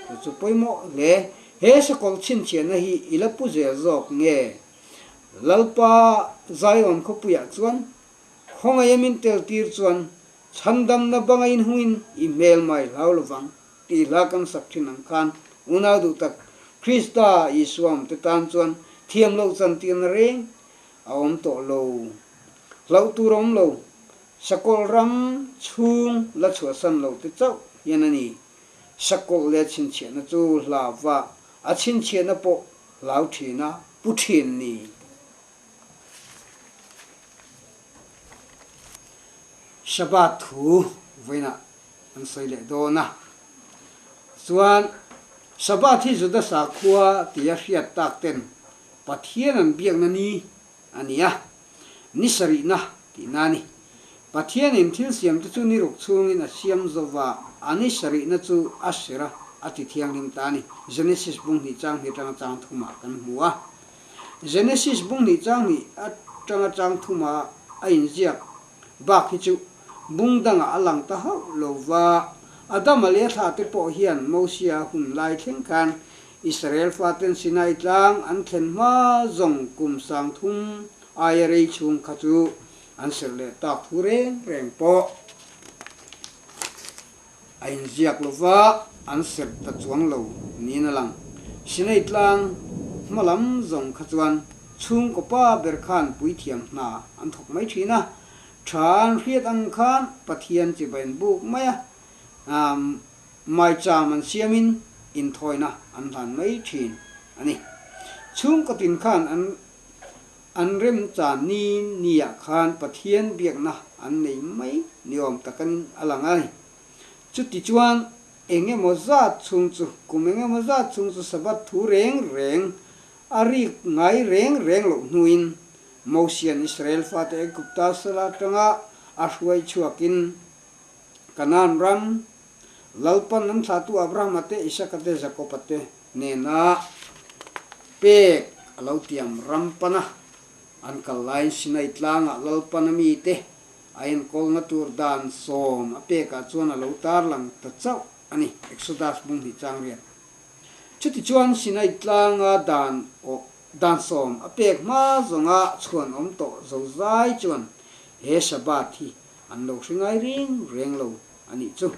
Chu chu pawimawh hle. He sakawlh chhinchhiahna hi i la pu zel zawk nge? Lalpa Zion khawpuiah chuan khawngaih a min tel tir chuan chhandamna banga inhungin i hmel mai hlau lovang tih hla kan sak thin ang khan unau duh tak Krista Isua awmte tan chuan thiam loh chantirna reng a awm tawh lo. Hlauh tur a awm lo. Sakawlh ram chhung la chhuahsan loh te chauh hian a ni. Sakawlh leh chhinchhiahna chu hlauva a chhinchhiahna pawh hlau thin a pu thin ni. Shabbat thu vawiinah an sawi leh dawn a. Chuan Shabbat hi Juda sakhua tia hriat tak ten Pathian an biakna ni a ni a, ni sarihna tihna a ni. Pathianin thil siamte chu ni ruk chhungin a siam zova, a ni sarihna chu a ser a, a ti thianghlim ta a ni. Genesis bung hnih chang hnih atanga chang thumah kan hmu a. Genesis bung hnih chang hnih atanga chang thuma a inziak bak hi chu bung dangah a lang ta hauh lo va. Adama leh a thlahte pawh hian Mosia hun lai thleng khan Israel faten Sinai tlang an thlen hma zawng kum 3000 aia rei chhung kha chu an serh leh tak thu reng reng pawh a inziak lo va, an serh ta chuang lo niin a lang. Sinai tlang hma lam zawng kha chuan chhungkaw pa ber khan puithiam hna an thawk mai thin a, tha an hriat ang khan Pathian chibai an buk mai a, Maicham an siamin inthawina an hlan mai thin a ni. Chhungkaw tin khan an an remchan ni niah khan Pathian biakna an nei mai ni awm takin a lang a ni. Chuti chuan eng emaw zat chhung chu kum eng emaw zat chhung chu Sabbath thu reng reng a rik ngai reng reng loh hnuin Mosian Israel fate Aigupta sala atanga a hruai chhuakin Kanaan ram, Lalpan an thlahtu Abrahama te, Isaka te, Jakoba te nena pek a lo tiam ram pana an kal laiin Sinai tlangah Lalpan a mite a enkawlna tur dan sawm a pekah chuan a lo tarlang ta chauh a ni, Exodus bung hnih chang riat. Chutichuan Sinai tlanga dan awh dan sawm a pek hma zawnga chhuan awm tawh zozai chuan he Shabbat hi An lo hre ngai reng reng lo a nih chu.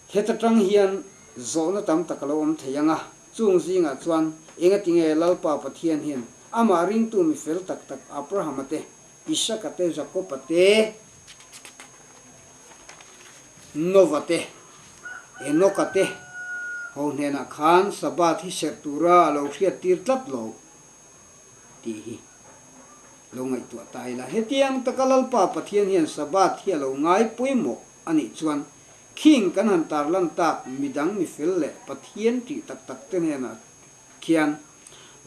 Heta tang hian zawhna tam tak a lo awm thei ang a, chung zingah chuan engatinge Lalpa Pathian hian amah ringtu mi fel tak tak Abrahama te, Isaka te, Jakoba te, Nova te, Enoka te ho hnenah khan Sabbath hi serh tura a lo hriattir tlat lo tih hi lo ngaihtuah ta ila. Hetiang taka Lalpa Pathian hian Sabbath hi a lo ngai pawimawh a nih chuan khing kan han tarlan tak midang mifel leh Pathian tih tak tak te hnenah khian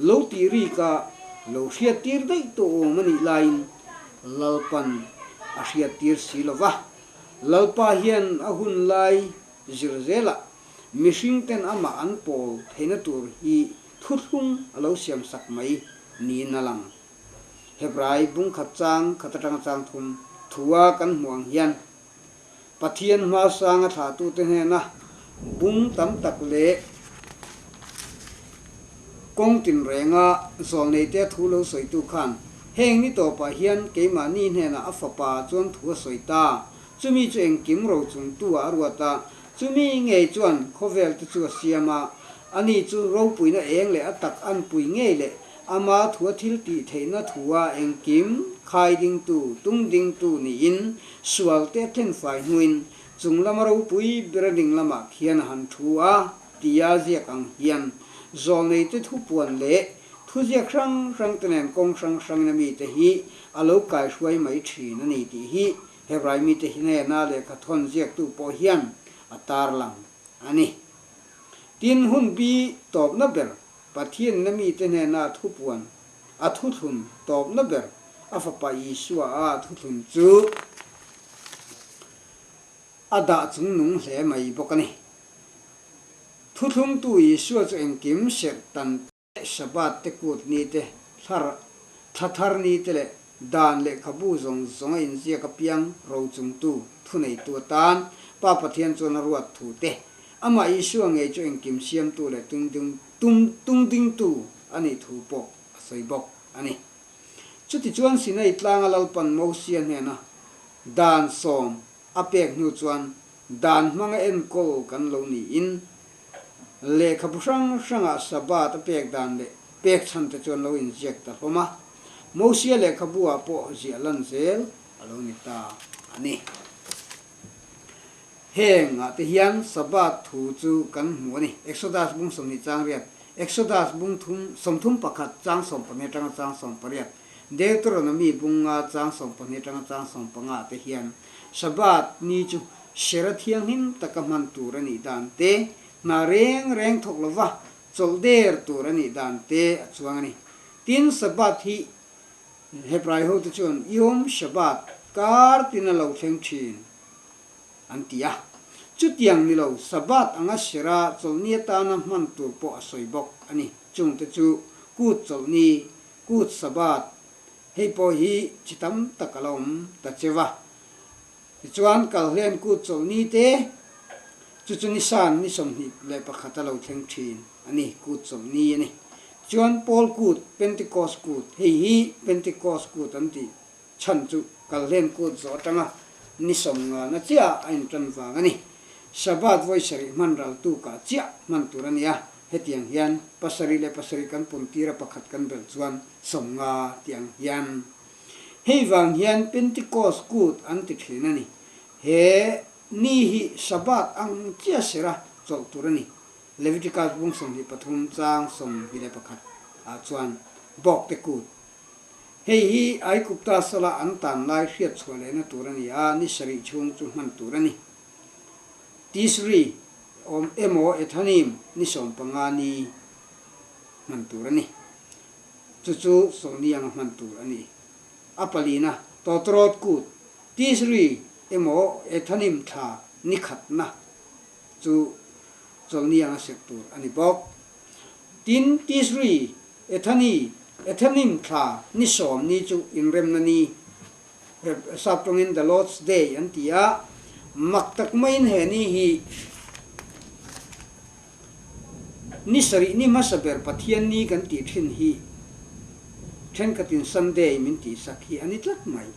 lo tih rik a lo hriattir daih tawh awm a nih laiin Lalpan a hriattir si lo va. Lalpa hian a hun lai zir zelah mihring ten amah an pawl theihna tur hi Thuthlung a lo siam sak mai niin a lang. Hebrai bungkhat chang khat atanga chang thum thua kan hmuh ang hian Pathian hmasang a thlahtute hnena bung tam tak leh kawng tinrenga zawlneite a thu lo sawitu khan heng ni tawpah hian keimahni hnenah a fapa chuan thu a sawi ta. Chumi chu engkim rochungtu ah a ruat a, Chumi ngei chuan khawvel te chu a siam a, ani chu ropuina eng leh a tak anpui ngei leh ama thua thil tih theihna thua engkim khai dingtu, tung dingtu niin sual te a thenfai hnuin chung lama ropui ber a ding lamah khian a han thu a tia ziak ang hian zawlnei te thupuan leh thuziak hrang hrang te nen kawng hrang hrangin a mite hi a lo kaihruai mai thin a ni tih hi Hebrai mite hnena lehkha thawn ziaktu pawh hian a tarlang a ni. Tin, hun bi tawpna ber, Pathianna mite hnena thupuan, a thuthlun tawpna ber, a Fapa Isua a thuthlun chu a dah chungnung hle mai bawk a ni. Thuthlungtu Isua chu engkim serh tan Sabbath te kut ni te, thlar thla thar ni te leh Dan lehkhabu zawng zawng a inziak apiang rochungtu, thuneitu atan Pa Pathian chuan a ruat thu te, amah Isua ngei chu engkim siamtu leh tungdingtu a nih thu pawh a sawi bawk a ni. Chutichuan Sinai tlanga Lalpan Mosia hnena dan sawm a pek hnu chuan dan hmanga enkawl kan lo niin lehkhabu hrang hrangah Sabbath a pek dan leh pek chhan te chuan lo inziak ta hlawm a, Mosia lehkhabu ah pawh ziah lan zel a lo ni ta a ni. Heng ah te hian Sabbath thu chu kan hmu a ni. Exodus bung 20 chang riat, Exodus bung thum 31 chang 12 atanga chang 18, Deuteronomy bung nga chang 12 atanga chang 15 ah te hian Sabbath ni chu sera thianghlim taka hman tur a nih dan te, hna reng reng thawk lova chawlh der tur a nih dan te a chuang a ni. Tin, Sabbath hi Hebrai hote chuan Yom Shabbat, kar tin a lo thleng thin an ti a. Chutiang ni lo, Sabbath anga sera chawlhni atana hman tur pawh a sawi bawk a ni. Chungte chu Kut chawlhni, Kut Sabbath, hei pawh hi chi tam tak a la awm ta cheu a. Tichuan, Kalhlen kut chawlhni te, chu chu Nisan ni 21 a lo thleng thin a ni, kut chawlhni a ni. Tichuan, Paul kut, Pentecost kut, hei hi Pentecost kut an tih chhan chu Kalhlen kut zawh atanga ni 50 na chiah a intan vang a ni. Sabbath vawi sarih hman ral tukah chiah hman tur a ni a, hetiang hian pasarih leh pasarih kan pun tira pakhat kan belh chuan 50 tiang hian. Hei vang hian Pentecost kut an ti thin a ni. He ni hi Sabbath ang chiah sera chawlh tur a ni. Leviticus bung 23 chang 21 ah chuan Bawkte kut. Hei hi Aigupta sala an tan lai hriat chhuah lehna tur a ni a, ni sarih chhung chu hman tur a ni. Tisri awm emaw Ethanim ni 15 ni hman tur a ni. Chu chu Sawni anga hman tur a ni. A palina, Tawtrawt kut, Tisri emaw Ethanim thla ni khatna chu Chawlni anga serh tur a ni bawk. Tin, Tisri, Ethani, Ethanim thla ni 10 ni chu inremna ni, Sap tawngin The Lord's Day an ti a, mak tak maiin he ni hi Ni sarih ni hmasa ber Pathian ni kan tih thin hi thenkhatin Sunday min tihsak hi a ni tlat mai.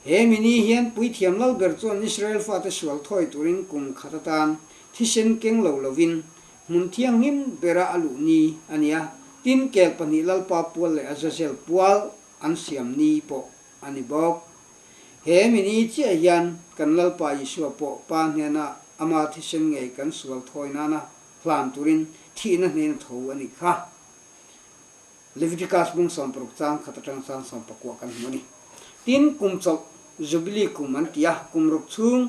He mi ni hian Puithiam Lalber chuan Israel fate sual thawi turin kum khat atan thisen keng lo lovin hmun thianghlim bera a luh ni a ni a, tin kel pahnih Lalpa pual leh Azazel pual an siam ni pawh a ni bawk. He mi ni chiah hian kan Lalpa Isua pawh Pa hnena ama thisen ngei kan sual thawi nana hlan turin thihna hnena tho a nih kha. Leviticus bung 60 chang khat atang chang 19 kan hmu a ni. Tin, kum chawlh, Jubilee kum an ti a, kum ruk chhung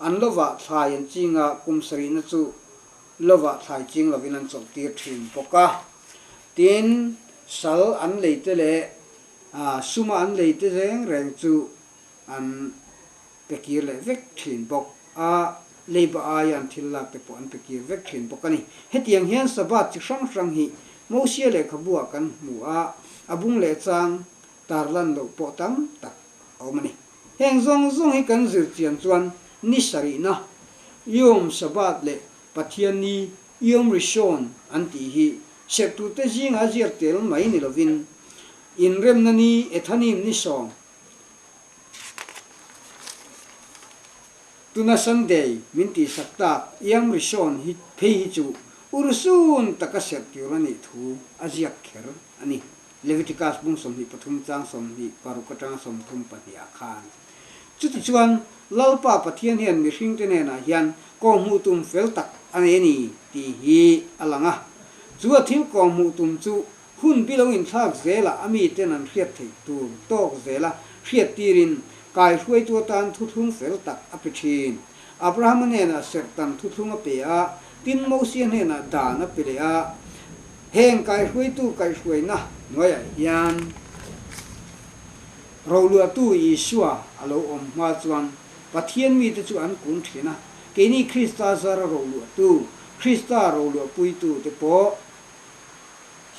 an lovah thlai an ching a, kum sarihna chu lovah thlai ching lovin an chawlh tir thin bawk a. Tin, sal an leite leh Suma an lei te reng reng chu an pe kir leh vek thin bawk a, leiba aia an thil lak te pawh an pe kir vek thin bawk a ni. Hetiang hian Sabbath chi hrang hrang hi Mosia lehkhabuah kan hmu a, a bung leh chang tarlan loh pawh tam tak a awm a ni. Heng zawng zawng hi kan zir chian chuan ni sarihna, Yom Sabbath leh Pathian ni Yom Rishon an tih hi serhtute zinga ziak tel mai ni lovin inremna ni Ethanim ni 10, tuna Sunday min tihsak tak Yom Rishon hi phei hi chu urhsun taka serh tur a nih thu a ziak kher a ni. Leviticus bung 23 chang 26 atanga 34 ah khan. Chutichuan, Lalpa Pathian hian mihringte hnenah hian kawhhmuh tum fel tak a nei a ni tih hi a lang a. Chu a thil kawhhmuh tum chu hun bi lo inthlak zelah a miten an hriat theih tur tawk zela hriat tirin kaihruaitu atan thuthlung fel tak a pe thin. Abrahama hnenah serhtan thuthlung a pe a, tin Mosia hnenah dan a pe leh a. Heng kaihruaitu kaihhruaina hnuaiah hian Roluahtu Isua a lo awm hma chuan Pathian mite chu an kun thin a, keini Krista zara roluahtu, Krista roluahpuitu te pawh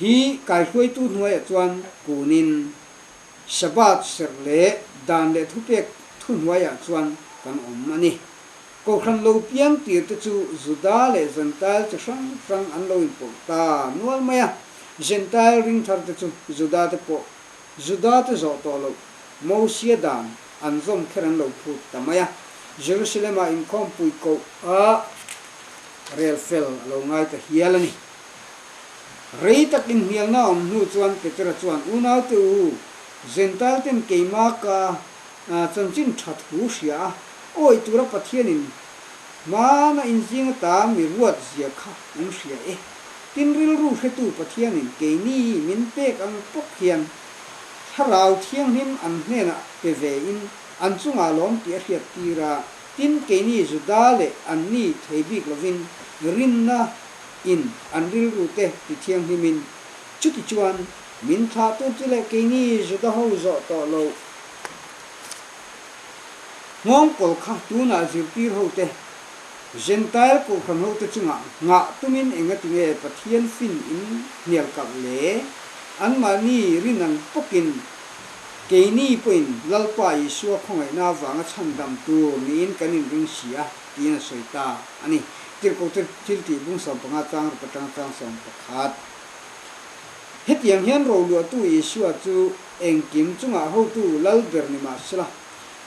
hi kaihruaitu hnuaiah chuan kunin. Sabbath serh leh dan leh thupek thuhnuaiah chuan kan awm a ni. Kohhran lo piang tir te chu Juda leh Jentail chi hrang hrang an lo inpawlh ta nual mai a. Jentail ringthar te chu Juda te pawh Juda te zawh tawh loh Mosia dan an zawm kher an lo phut ta mai a. Jerusalem-ah inkhawmpui koh a rel fel a lo ngai ta hial a ni. Rei tak inhnialna a awm hnu chuan Petera chuan, Unaute u, Jentail ten keimah ka chanchin tha thu hria a, awih tura Pathianin hmana inzing ata mi ruat zia kha an hria e. Tin rilru hretu Pathianin keini min pek ang pawk hian Thlarau Thianghlim an hnenah pe ve in an chungah lawm tih a hriat tir a, tin keini Juda leh anni thei bik lovin rinna in an rilru te ti thianghlim in chuti chuan min thlah tur chu leh keini Juda ho zawh tawh loh nghawngkawl kha tunah zirtir ho te Jentail kohhran ho te chungah nghah tumin engati nge Pathian fin in hnial kalh le? Anmahni rin ang bawkin keini pawhin Lalpa Isua khawngaihna avanga chhandam tur niin kan inring si a, tiin a sawi ta a ni. Tirhkoh te thil tih bung 15 chang ruk atanga chang 11. Hetiang hian roluahtu Isua chu engkim chungah hotu lal ber ni mah sela,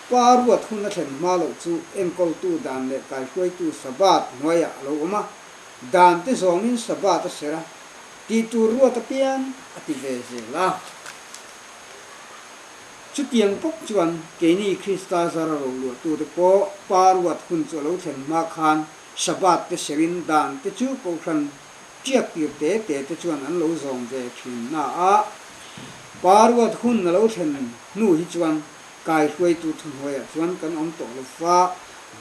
Pa ruat hun a thlen hma loh chu enkawltu dan leh kaihruaitu Sabbath hnuaiah a lo awm a, dan te zawngin Sabbath a ser a, tih tur ruat apiang a ti ve zel a. Chutiang bawk chuan keini Krista zara roluahtute pawh Pa ruat hun chu a lo thlen hma khan Sabbath te serin dan te chu Kohhran tiak tir te te te chuan an lo zawm ve thin na a. Pa ruat hun a lo thlen hnu hi chuan kaihruaitu thuhnuaiah chuan kan awm tawh lo va,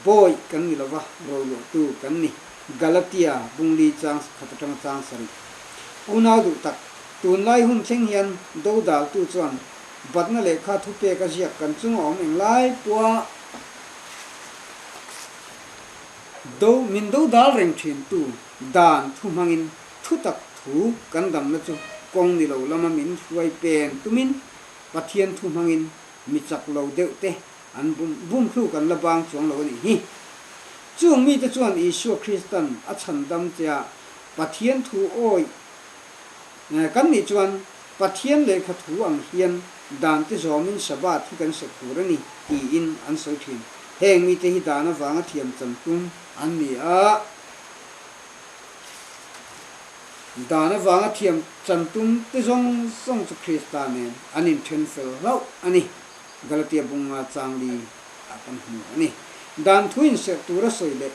bawi kan ni lo va, roluahtu kan ni. Galatia bungli chang khat atanga chang sarih. Unau duh tak, tunlai hun thleng hian dodaltu chuan Batna lehkha thupek a ziak kan chunga awm englai pawha do min dodal reng thintu dan thu hmangin thutak thu kan damna chu kawng ni lo lama min hruai pen tumin Pathian thu hmangin mi chak lo deuh te an bum bum thluk an la bang chuang lo a nih hi. Chung mite chuan Isua Kristan a chhandam che a Pathian thu awih Kan nih chuan Pathian lehkha thu ang hian dan te zawmin Sabbath hi kan sek tur a ni tiin an sawi thin. Heng mite hi dan avanga thiam chan tum an ni a, dan avanga thiam chan tum te zawng zawng chu Krista nen an inthen fel hlauh a ni. Galatia bunga changli ah kan hmu a ni. Dan thu inserh tura sawi leh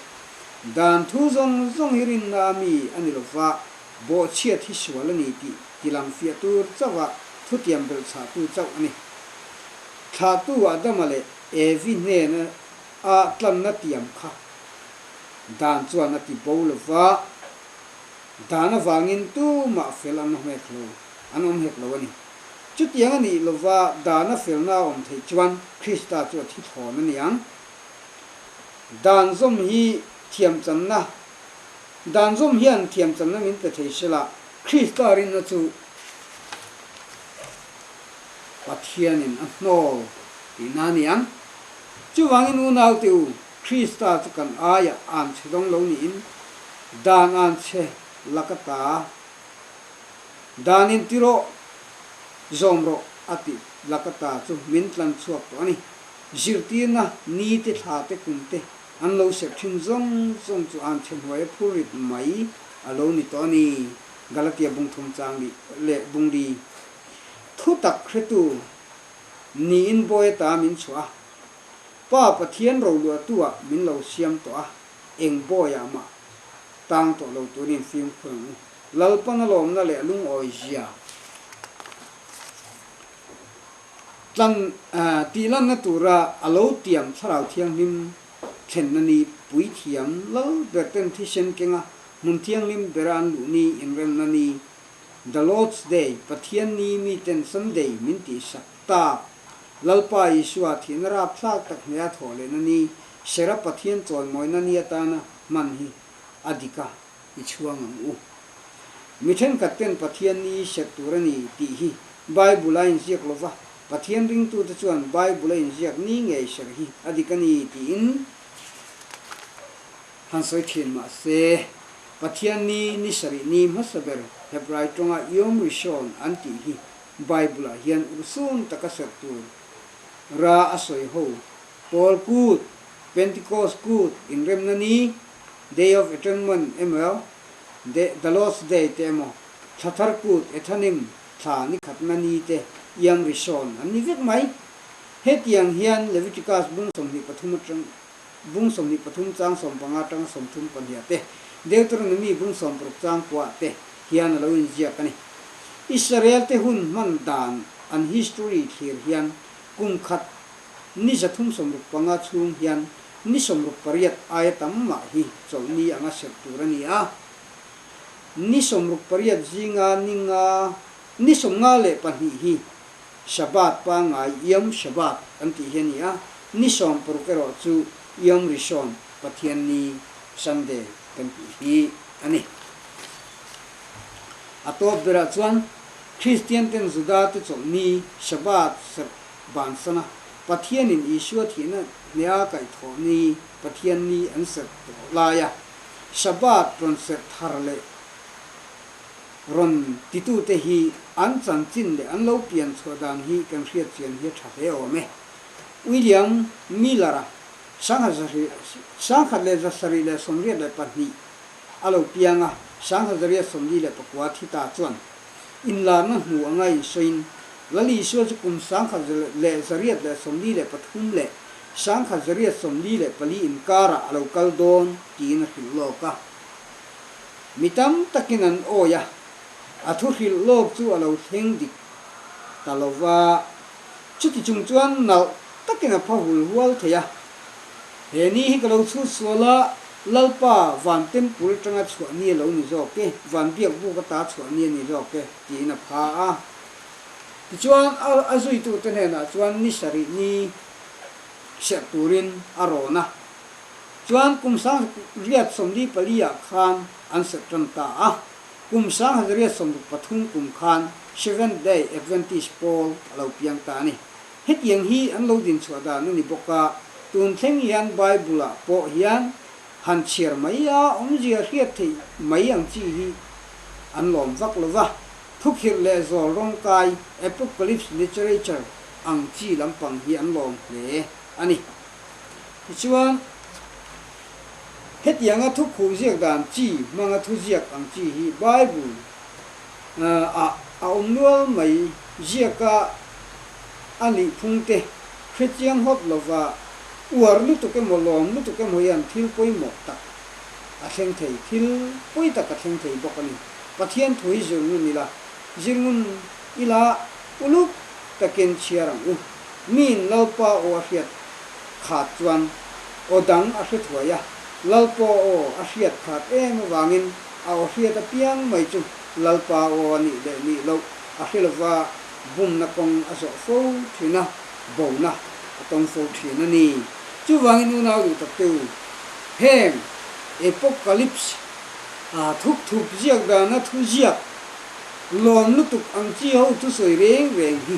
dan thu zawng zawng hi rinna a mi a ni lova, Bawhchhiat hi sual a ni tih tilang fiah tur chauha thutiam belh chhahtu chauh a ni. Thlahtu Adama leh Evi hnena a tlanna tiam kha dan chuan a ti bo lo va, dan avangin tumah fel an awm hek lo, an awm hek lo a ni. Chutiang a nih lova dana felna a awm theih chuan Krista chu a thi thlawn a ni ang. Dan zawm hi thiamchanna Dan zawm hian thiamchanna min pe thei sela, Krista rinna chu Pathianin a hnawl tihna a ni ang. Chuvangin unaute u, Krista chu kan aiah an chhe dawng lo niin, dan an chhe laka ta, danin ti rawh, zawm rawh a tih laka ta chu min tlan chhuak tawh a ni. Zirtirna, nite, thlate, kumte, An lo serh thin zawng zawng chu an chhe hnuai a phur rit mai a lo ni tawh a ni. Galatia bung thum chang lih leh bung li thu tak hretu niin bawi ata min chhuah a, Pa Pathian roluahtu ah min lo siam tawh a, eng bawiah mah tang tawh lo turin fimkhur ang u. Lalpan a lawmna leh a lungawi zia. Tlan tihlanna tura a lo tiam Thlarau Thianghlim thlenna ni puithiam lal ber ten thisen kenga hmun thianghlim bera an luh ni inremna ni The Lord's Day, Pathian ni mi ten Sunday min tihsak tak Lalpa Isua thihna rapthlak tak hneha thawh lehna ni Sera Pathian chawimawina ni atana hman hi a dik a. I chhuang ang u. Mi thenkhat ten Pathian ni serh tur a ni tih hi Bible a inziak lo va. Pathian ringtute chuan Bible a inziak ni ngei serh hi a dik a ni tiin han sawi thin mah se, Pathian ni ni sarih ni hmasa ber Hebrai tawnga Yom Rishon an tih hi Bible-ah hian urhsun taka serh tur ra a sawi ho. Pawl kut, Pentecost kut, inremna ni, Day of Atonement emaw, The Lord's Day te emaw, thla thar kut, Ethanim, thla ni khatna ni te, Yom Rishon an ni vek mai. Hetiang hian Leviticus bung 23 atang bung 23 chang 15 atanga 32 te, Deuteronomy bung 16 chang kuah te hian a lo inziak a ni. Israel te hun hman dan an history thlir hian kum khat ni 365 chhung hian ni 68 aia tam mah hi chawlhni anga serh tur a ni a. Ni 68 zinga ni nga ni 52 hi Shabbat pangngai Yom Shabbat an tih hi a ni a, ni 16 erawh chu Yom Rishon, Pathianni, Sunday, kan tih hi a ni. A tawp berah chuan Kristian ten Juda te chawlhni Shabbat serh bansana Pathianin Isua thihna hnea kaihthawh ni Pathianni an serh tawh laia Shabbat rawn serh thar leh rawn titute hi an chanchin leh an lo pian chhuah dan hi kan hriat chian hi a tha hle awm e. William Miller-a 1782 a lo piang a, 1949 thi ta chuan inlarna hmu anga insawiin Lal Isua chu kum 1843 leh 1844 inkarah a lo kal dawn tiin a hrilh lawk a. Mi tam takin an awi a, a thu hrilh lawk chu a lo thleng dik ta lo va. Chuti chung chuan nalh takin a pha hul hual thei a. He ni hi ka lo chhut sual a, Lalpa van temple atanga chhuah ni a lo ni zawk e, van biak buk ata chhuah ni a ni zawk e, tiin a pha a. Tichuan a zuitute hnenah chuan ni sarih ni serh turin a rawn a. Chuan kum 1944 ah khan an serh tan ta a, kum 1963 kum khan Seventh Day Adventist pawl a lo piang ta a ni. Hetiang hi an lo dinchhuah dan a ni bawk a, tun thleng hian Bible ah pawh hian han chhiar mai a, awmzia hriat theih mai ang chi hi an lawm vak lo va, thukhirh leh zawl rawngkai, apocalypse literature, ang chi lampang hi an lawm hle a ni. Tichuan, hetianga thukhuh ziak dan chi hmanga thuziak ang chi hi Bible ah a awm nual mai ziaka a nih phung te hrechiang hawt lova uar lutuk emaw lawm lutuk emaw hian thil pawimawh tak a thleng thei, thil pawi tak a thleng thei bawk a ni. Pathian thu hi zir ngun ila, zir ngun ila uluk takin chhiar ang u. Miin Lalpa aw a hriat khat chuan aw dang a hre thuai a, Lalpa aw a hriat khat em avangin a aw hriat apiang mai chu Lalpa aw a nih leh nih loh a hre lova bumna kawng a zawh fo thin a, bona a tawng fo thin a ni. Chuvangin unau duh tak te u, heng Apocalypse a thup thup ziak dana thu ziak lawm lutuk ang chi ho thusawi reng reng hi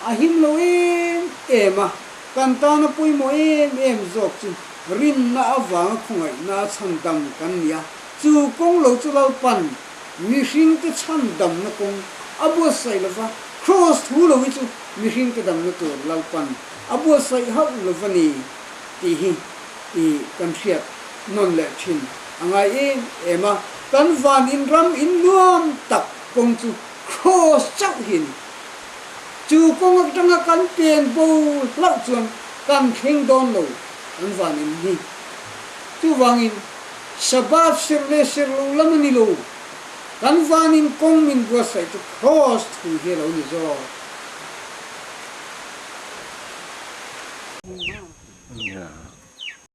A him lo em em a, kan tana pawimawh em em zawk chu rinna avanga khawngaihna a chhandam kan ni a, chu kawng lo chu Lalpan mihringte chhandamna kawng a buatsaih lova, Kraws thu lo hi chu mihringte damna tur Lalpan a buatsaih hauh lova ni tih hi i kan hriat nawn leh thin a ngai em em a, kan van in ram in nuam tak kawng chu Kraws chauh hi a ni. Chu kawng atanga kan pen bo hlauh chuan kan thleng dawn lo an van em hi. Chuvangin Shabbat serh leh serh lo lam a ni lo. Kan vanin kawng min buatsaih chu Kraws thu hi a lo ni zawk.